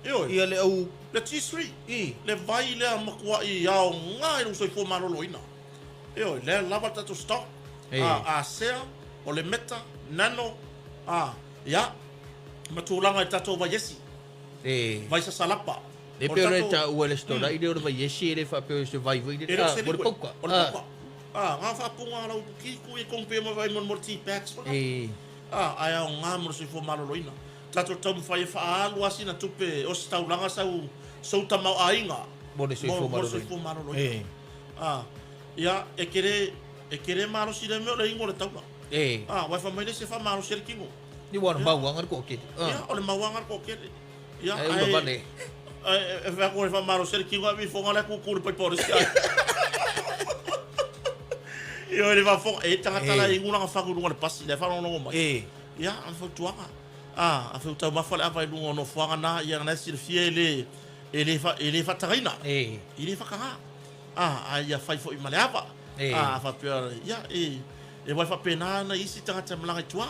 Ioe. Ia le au. Le T3. I. Le vai lea matuai aoga i lou soifua maloloina. Ioe, lea lava le tatou stock. E. A, Asea, o le Meta, Nano, a, ia, ma tulaga i tatou vaiesi. E. Vai sasalapa. E pei ona e taua e le Stolai lea o le vaiesi e le faapea o se vai foi lele, a, o le pauka. O le pauka. A, ngā whaapunga a lau ki kui e kong pea mai vai mo le tea bags waka. A, ae aoga mo le soifua maloloina. Tatou taumafai e faaalu a sina tupe o se taulaga sau sou tamaoaiga. Mo le soifua Mo le soifua maloloina. A, ia, e te le, e te le malosi i le mea o le igo o le taula. A, aua e fai mai le isi e faamalosi ai le tino. Ia, ua o le mauaga le toatele. Ia, o le mauaga le toatele. Ia, ae ua vale. Ae fai atu e faamalosi ai le tino, ae vifoga la e tutu i le paipa o le isi aiga. Ioe, le faafofoga, e i ai tagata la e inu lana fagu i luga o le pasi, la e faalogologo mai. Ia, o le fautuaga, a, afai ua taumafa le ava i luga o nofoaga na, ia na e silafia e le, e le, e le faatagaina, e le faataga, a, a ia fai foi ma le ava, a, a faapea, ia, e, e aua e faapena nai isi tagata e malaga i tua,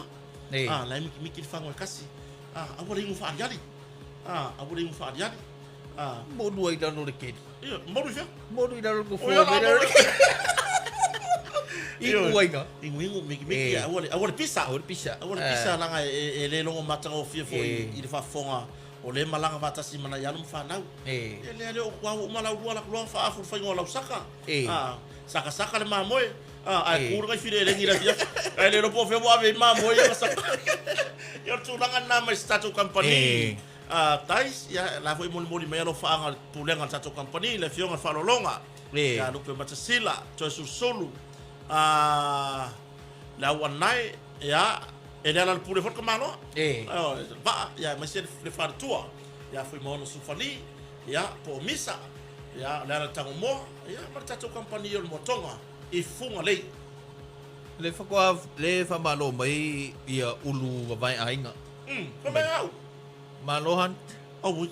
a, la e mikimiki le fagu e tasi, a, aua le inu faaaliali, a, aua le inu faaaliali, a. Molu ai i lalo o le keli. Ia, molu i fea? Molu i lalo o le nofoa. Inu aiga. Inu inu, mikimiki, aua le, aua le pisa. Aua le pisa. Aua le pisa, leaga e, e le logo matagofie foi i le faafofoga o lea e malaga faatasi ma nai alo ma fanau. Ia lea lea o ua uma lau lua laku loa faaafu le faiga o lau saka. A, sakasaka le mamoe, a, ae ku le gaifile elegi i le afiafi. Ae le iloa po o fea ua ave ai mamoe ia ma saka. Ia o le tulaga lena mai se tatou kamupani. A, Tais, ia la foi e molimoli mai alofaaga o le Pulega a le tatou kamupani, le Afioga i le Faaaloaloga, ia Lupe Matasila, Toesulusulu, a, le Auanae, ia, e le alalepule foi le tamaloa. Ioe, le vaa, ia, aemaise le faletua, ia Fuimaono Sufali, ia, po o Misa, ia, o le ala Tagomoa, ia, ma le tatou kamupani o le Moatoga i Fugalei. Le faatoa le faamalo mai ia ulu vavae aiga. Fai mai au. Malo Hunt. Auoi.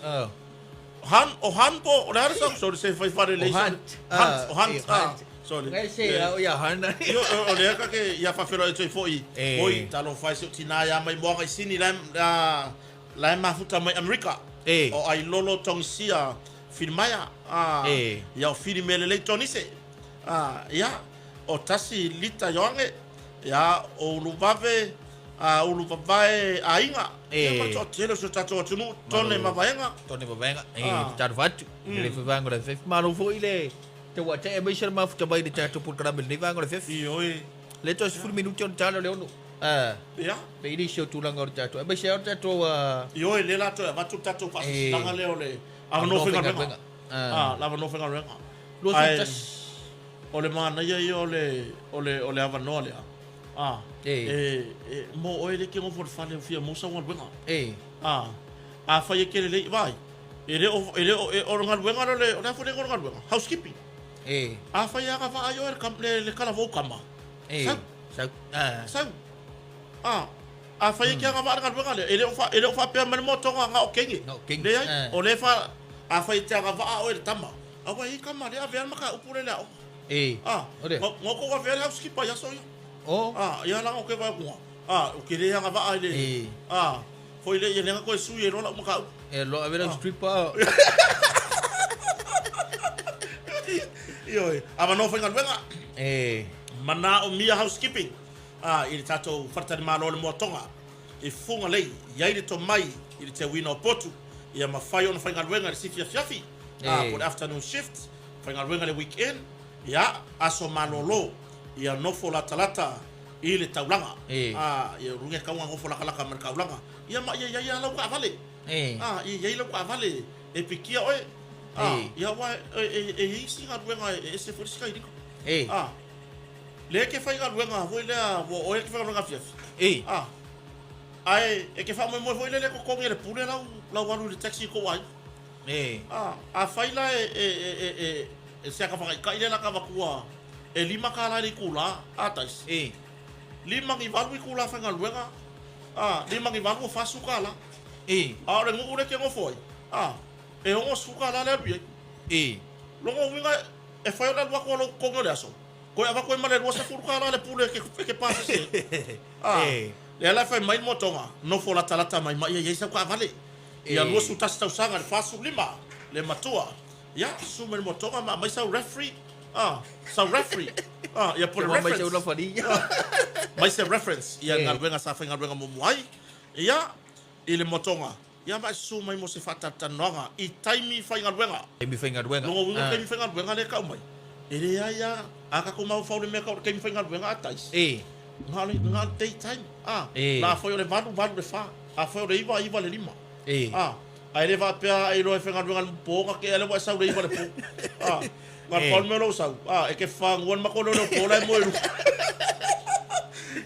Han, o Han po, o le a le sau, sorry, se fai fale lei. O Hunt. Hunt, o Hunt, ah, sorry. Ngai se au ia Han. Io, o lea ka ke ia whawhero e toi foi, oi, talofa e se o tina ia mai moanga i sini, la, la, la e mafuta mai Amerika. O ai lolo tongisia Whirimaia, ah, ia o Whiri me lelei tonise. Ah, ia, o tasi lita ioange, ia, o uluvave, a ulu vavae aiga, ia ma le toatele o si o tatou atunuu, tone ma vaega. Tone ma vaega, e talofa atu, i le vaega o le afiafi. Malo foi le tauatai aemaise le mafuta mai i le tatou polokalame i lenei vaega o le afiafi. Ioe. Le toe 10 minute ona tala o le 6. Ia. Pei nisi o tulaga o le tatou, aemaise lava o le tatou. Ioe, lea la toe avatu le tatou faasilasilaga lea o le avanoa faigaluega. Le avanoa faigaluega. 21. O le manaia ia o le, o le, o le avanoa lea, a, e, e, mo oe lea e te nofo i le fale ua fia maua sau galuega. A, afai e te lelei, vaai, e le o, e le o, e, o le galuega lea o le, o le a foi le igoa o le galuega? Housekeeping. Afai e agavaa ai oe i le, le kalavou kama, sau. Sau. Sau. A, afai e te agavaa i le galuega lea, e le o fa, e le o faapea mai le moatoga na o teine. Na o teine. Leai, o lea e fa, afai e te agavaa oe i le tama, Aua e i kama lea avea le mataupu lea i le aoga. E. A, O lea. na outou avea le housekeeper i aso ia. O. A, ia leaga ou te vaai atu, a, ou te le agavaa i le, E. a, foi lea ia lea na toe sui ai loa lau mataupu. E loa avea lau stripper. Ioe, avanoa faigaluega. E. Manaomia housekeeping, a, i le tatou faletalimalo o le Moatoga i Fugalei, i ai le tomai i le teuina o potu, ia mafai ona faigaluega i le sifi afiafi. A, po o le afternoon shift, faigaluega i le weekend, ia, aso malolo, ia nofo latalata i le taulaga. A, ia luga e tau ona nofo latalata ma le taulaga, ia ma ia i ai lava lau taavale. A, ia i ai lau taavale e pikia oe. A, ia aua e i ai isi galuega e ese foi le isi kailiga. A, lea e te faigaluega foi lea, ua oe e te faigaluega afiafi. A, ae e te faamoemoe foi lele e totogi e le pule lau, lau alu i le taxi i tou aiga. E. A, afai la e, e, e, e, e, e se akafataitai lea la ka avatua e $5 i le itula, a taisi. E. Lima ni valu itula faigaluega, a, lima ni valu o $40. E. A o le nuu lea e te nofo ai, a, e $60 le alu i ai. E. Lona uiga e fai o le alu atu o lou totogi o le aso, toe avatu ai ma le $20 le pule e te, e te pasese ai. A, E. lea la e fai mai le moatoga, nofo latalata mai ma ia i ai sau taavale. Ia 21 tausaga i le 45 le matua. Ia, susu mai le moatoga ma aumai sau referee. Ah, sau referee. Ah, ia po o le reference. Mai se reference ia galuega sa faigaluega muamua ai. Ia, i le moatoga. Ia ma e susu mai mo se faatalatalanoaga i taimi faigaluega. Taimi faigaluega. Lona uiga o le taimi faigaluega lea e tau mai, e leai lava. A tatou mafaufau i le mea tau o le taimi faigaluega a taisi. Na o le, na o le day time. Ah, la afai o le 8, 8 i le 4. Afai o le 9, 9 i le 5. Ah, Ae le faapea a e iloa e faigaluega i le po ona tea lea ua e sau i le 9 i le po. A, na o le pau le mea o lou sau, a, e te fagua le matou leoleo po la e moe i luga.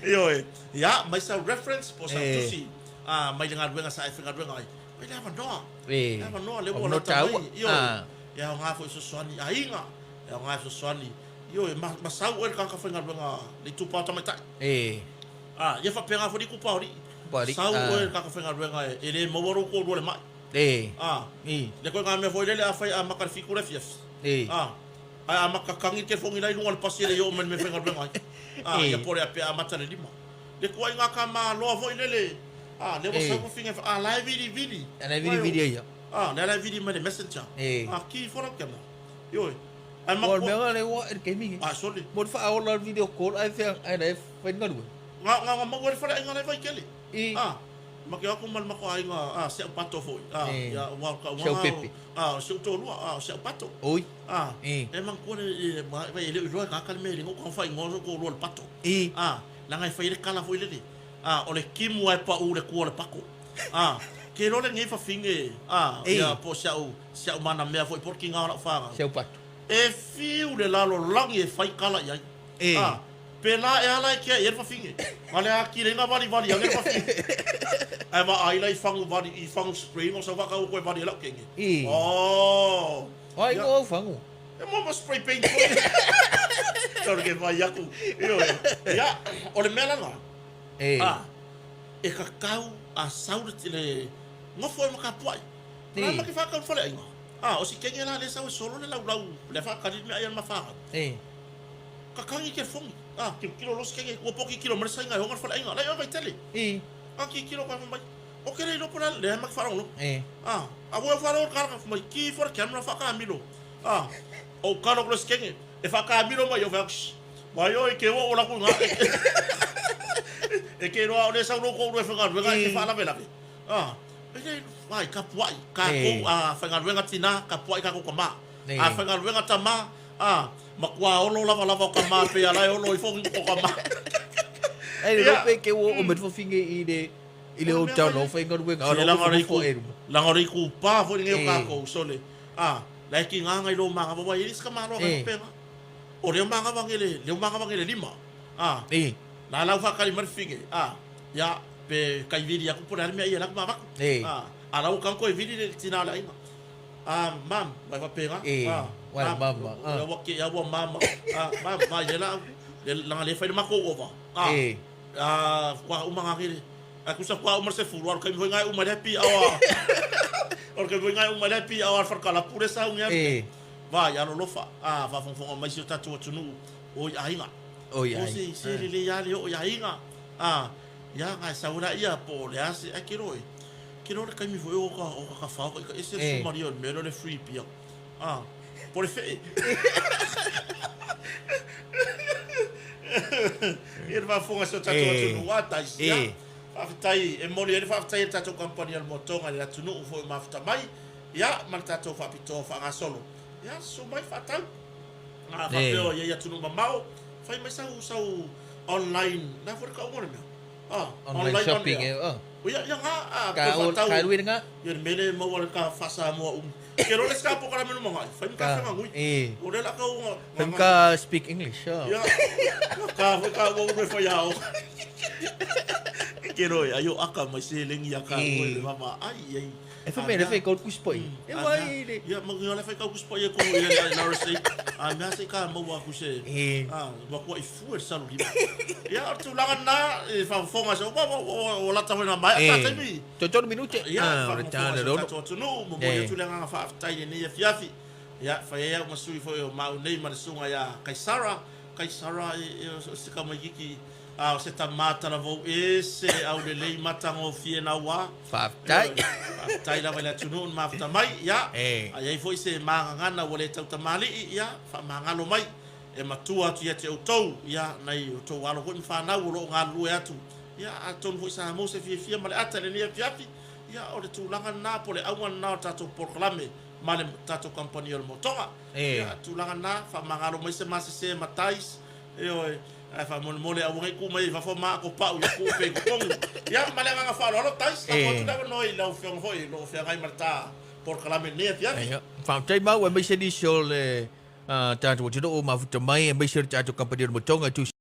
Ioe. Ia, aumai sau reference po o sau tusi a, mai le galuega sa e faigaluega ai, mai le avanoa. Le avanoa lea ua lata mai. Ioe. E aoga foi e fesoasoani i aiga, e aoga e fesoasoani, ioe, ma sau oe le tagata faigaluega le itupa o tamaitai. A, ia faapena foi le itupa o alii. Sau oe le tagata faigaluega e le maua lou toalua i le mai. A, le ituaiga mea foi lele afai e amata i le 7 i le afiafi, a, ae amata tatagi le telefoni la i luga o le pasi e le i oo mai i le mea e faigaluega ai. A, ia po o le a pe amata i le 5. Le ituaiga tamaloa foi lele, a, lea ua sau fafine, a, la e vilivili. A la e vilivili ai ia. A, lea la e vili mai le messenger. A, ki ifo lau camera. Ioe. Ae matua. O le mea lena lea ua ae i le taimi lenei. A, sole. Mo le faaola o le video call ae fea, ae la e fai le galuega. Na, na, na maua ai le faleaiga la e Vaitele. I. A, ma te o atu ma le matou aiga, a, si au pato foi. A, ia, aua o le tauga Si au pepe. A, o si ou toalua, a, o si au pato. Oi. A, e manatua le, e, e le o iloa e tagata le mea e le gauta ona faaigoa sou toalua o le pato. I. A, leaga e fai ai le kala foi lele. A, o le timu lava e pau i le tua o le pato. A, ke iloa lenei fafine, a, ia, po o si au, si au manamea foi po o le tiga o lau fanau. Si au pato. E fiu le lalolagi e fai kala i ai. A, pēlā e ala e kea i ai le fafine. Na le atili ai na valivali ane le fafine. Ae vaai la i fagu vali, i fagu spray no sau faatau atu e vali ai lau kenge. Oh. Ai no au fagu. E mo ma spray paint foi. Tau ke vai aku. Ioe. Ia, o le mea la lena. A, e tatau a sau le, le nofo ai ma kapuaʻi. La ma ke faatau i le faleaiga. A, o si kenge la lea e sau e solo le laulau, lea faatali le meaai a le mafanau. Kakagi telefoni. A, tilotilo loa si kenge i tua po o tilotilo mai le saina e ona le faleaiga. La e i o Vaitele. A, tilotilo ka fai mai, O ke le iloa po o le a, lea ma ke faalogologo. A, a ua faalogo le kalaka, fai mai, ki ifo le camera faakamilo. A, ou kalo atu loa i si kenge, e faakamilo mai, ou fai atu, shh, mai oi ke ua ou alu atu i ina, e ke iloa o lea e sau lou toalua e faigaluega e te faalavelave. A, e le, ai, kapuaʻi, kakou, a faigaluega tina, kapuaʻi kakou tama. A faigaluega tama, a, matua olo lavalava o tama pei a la e olo ifo o tama. Ai, le lope ke ua oo mai le fafine i le i le hotel no faigaluega a lo nofonofo e luma. Leaga o le itupa foi lenei o kakou, sole, a, la e tiga nai lo manava, aua e i ai le isi tamaloa fai faapena. O lea manava nei le, lea manava nei le lima, a, la la ua faatali mai le fafine, a, ia, pe tai vili atu po o le a le mea ia e alu atu ma avatu. A, a la ua tatau ona toe vili le tina o le aiga. A, mam, vai faapena, a, mam, a, ua te ua mama, a, mam, vai le laau, leaga lea e fai le matou ova, a, a, faatoa uma na le, ae tusa faatoa uma le sefulu, a o le taimi foi lena e uma ai le happy hour, o le taimi foi lena e uma ai le happy hour a le falekalapu lea e sauni atu. Vai, alolofa, a, faafogafoga mai si o tatou atunuu, o i aiga. O i aiga. O se, se lelei lava le oo i aiga, a, ia, ona e sau ai laia po o le a se, ae ke iloa e, ke iloa le taimi foi o ta, o ta tafao ta ita ese le sumaria o le mea lea o le free beer, a, po o le fee. Ia le faafofoga a si o tatou atunuu, a taisi, ia, faafetai, e momoli ai le faafetai a le tatou kamupani a le Moatoga i le atunuu foi o mafuta mai, ia, ma le tatou faapitoa faagasolo, ia, susu mai faatau. A faapea o i ai i atunuu mamao, fai mai sau, sau online, o le a foi le tauga o le mea? Ah, online shopping e, oh. Ia, ia nga, a, ka o, ka lui nga. Ia le mele maua le ka faa-Samoa umi. Ke lo le ska po kala menu mangai, fai ka whenga ngui. O le la ka unga. Fai ka speak English, oh. Ia, ka foi ka ua ue fai ao. Ke roi, aio aka mai se lengi a ka ue le mama, ai, ai. E fai mai le fai kau kusi poi. E wai le. Ia, ma le fai kau kusi poi e kohu i le RSA. A mea se ka maua aku se. A, ua kua i fue le salu lima. Ia, o le tulaga lena, e faafofoga se, ua, ua, ua lata foi na maea ta taimi. Toe tolu minute. Ia, faafofoga se tatou atunuu, momoli atu le agaga faafetai i lenei afiafi. Ia, fai ai au ma sui foi o maau nei ma le susuga ia Kaisara. Kaisara, e, o se tamaititi A o se tama talavou ese aulelei matagofie naua. Faafetai. Faafetai lava i le atunuu na mafuta mai, ia. A i ai foi se magagana ua le tautamalii, ia, faamagalo mai. E matua atu ia te outou, ia, nai outou alo foi ma fanau o lo o galulue atu. Ia, atonu foi sa maua se fiafia ma le ata i lenei afiafi, ia, o le tulaga lena po o le auga lena o le tatou polokalame ma le tatou kamupani o le Motoga. Ia, tulaga lena, faamagalo mai se masese ma tais. Ioe, ae faamolemole aua nei tuu mai i fafo ma ato pau ia tuu pea i totonu. Ia, ma le agaga faaaloalo, Tais, lafo atu le avanoa i lau Afioga foi o lo o feagai ma le ta polokalame i lenei afiafi. Ia, faafetai mau aemaise nisi o le tatou atunuu mafuta mai aemaise o le tatou kamupani o le Motoga e tusa.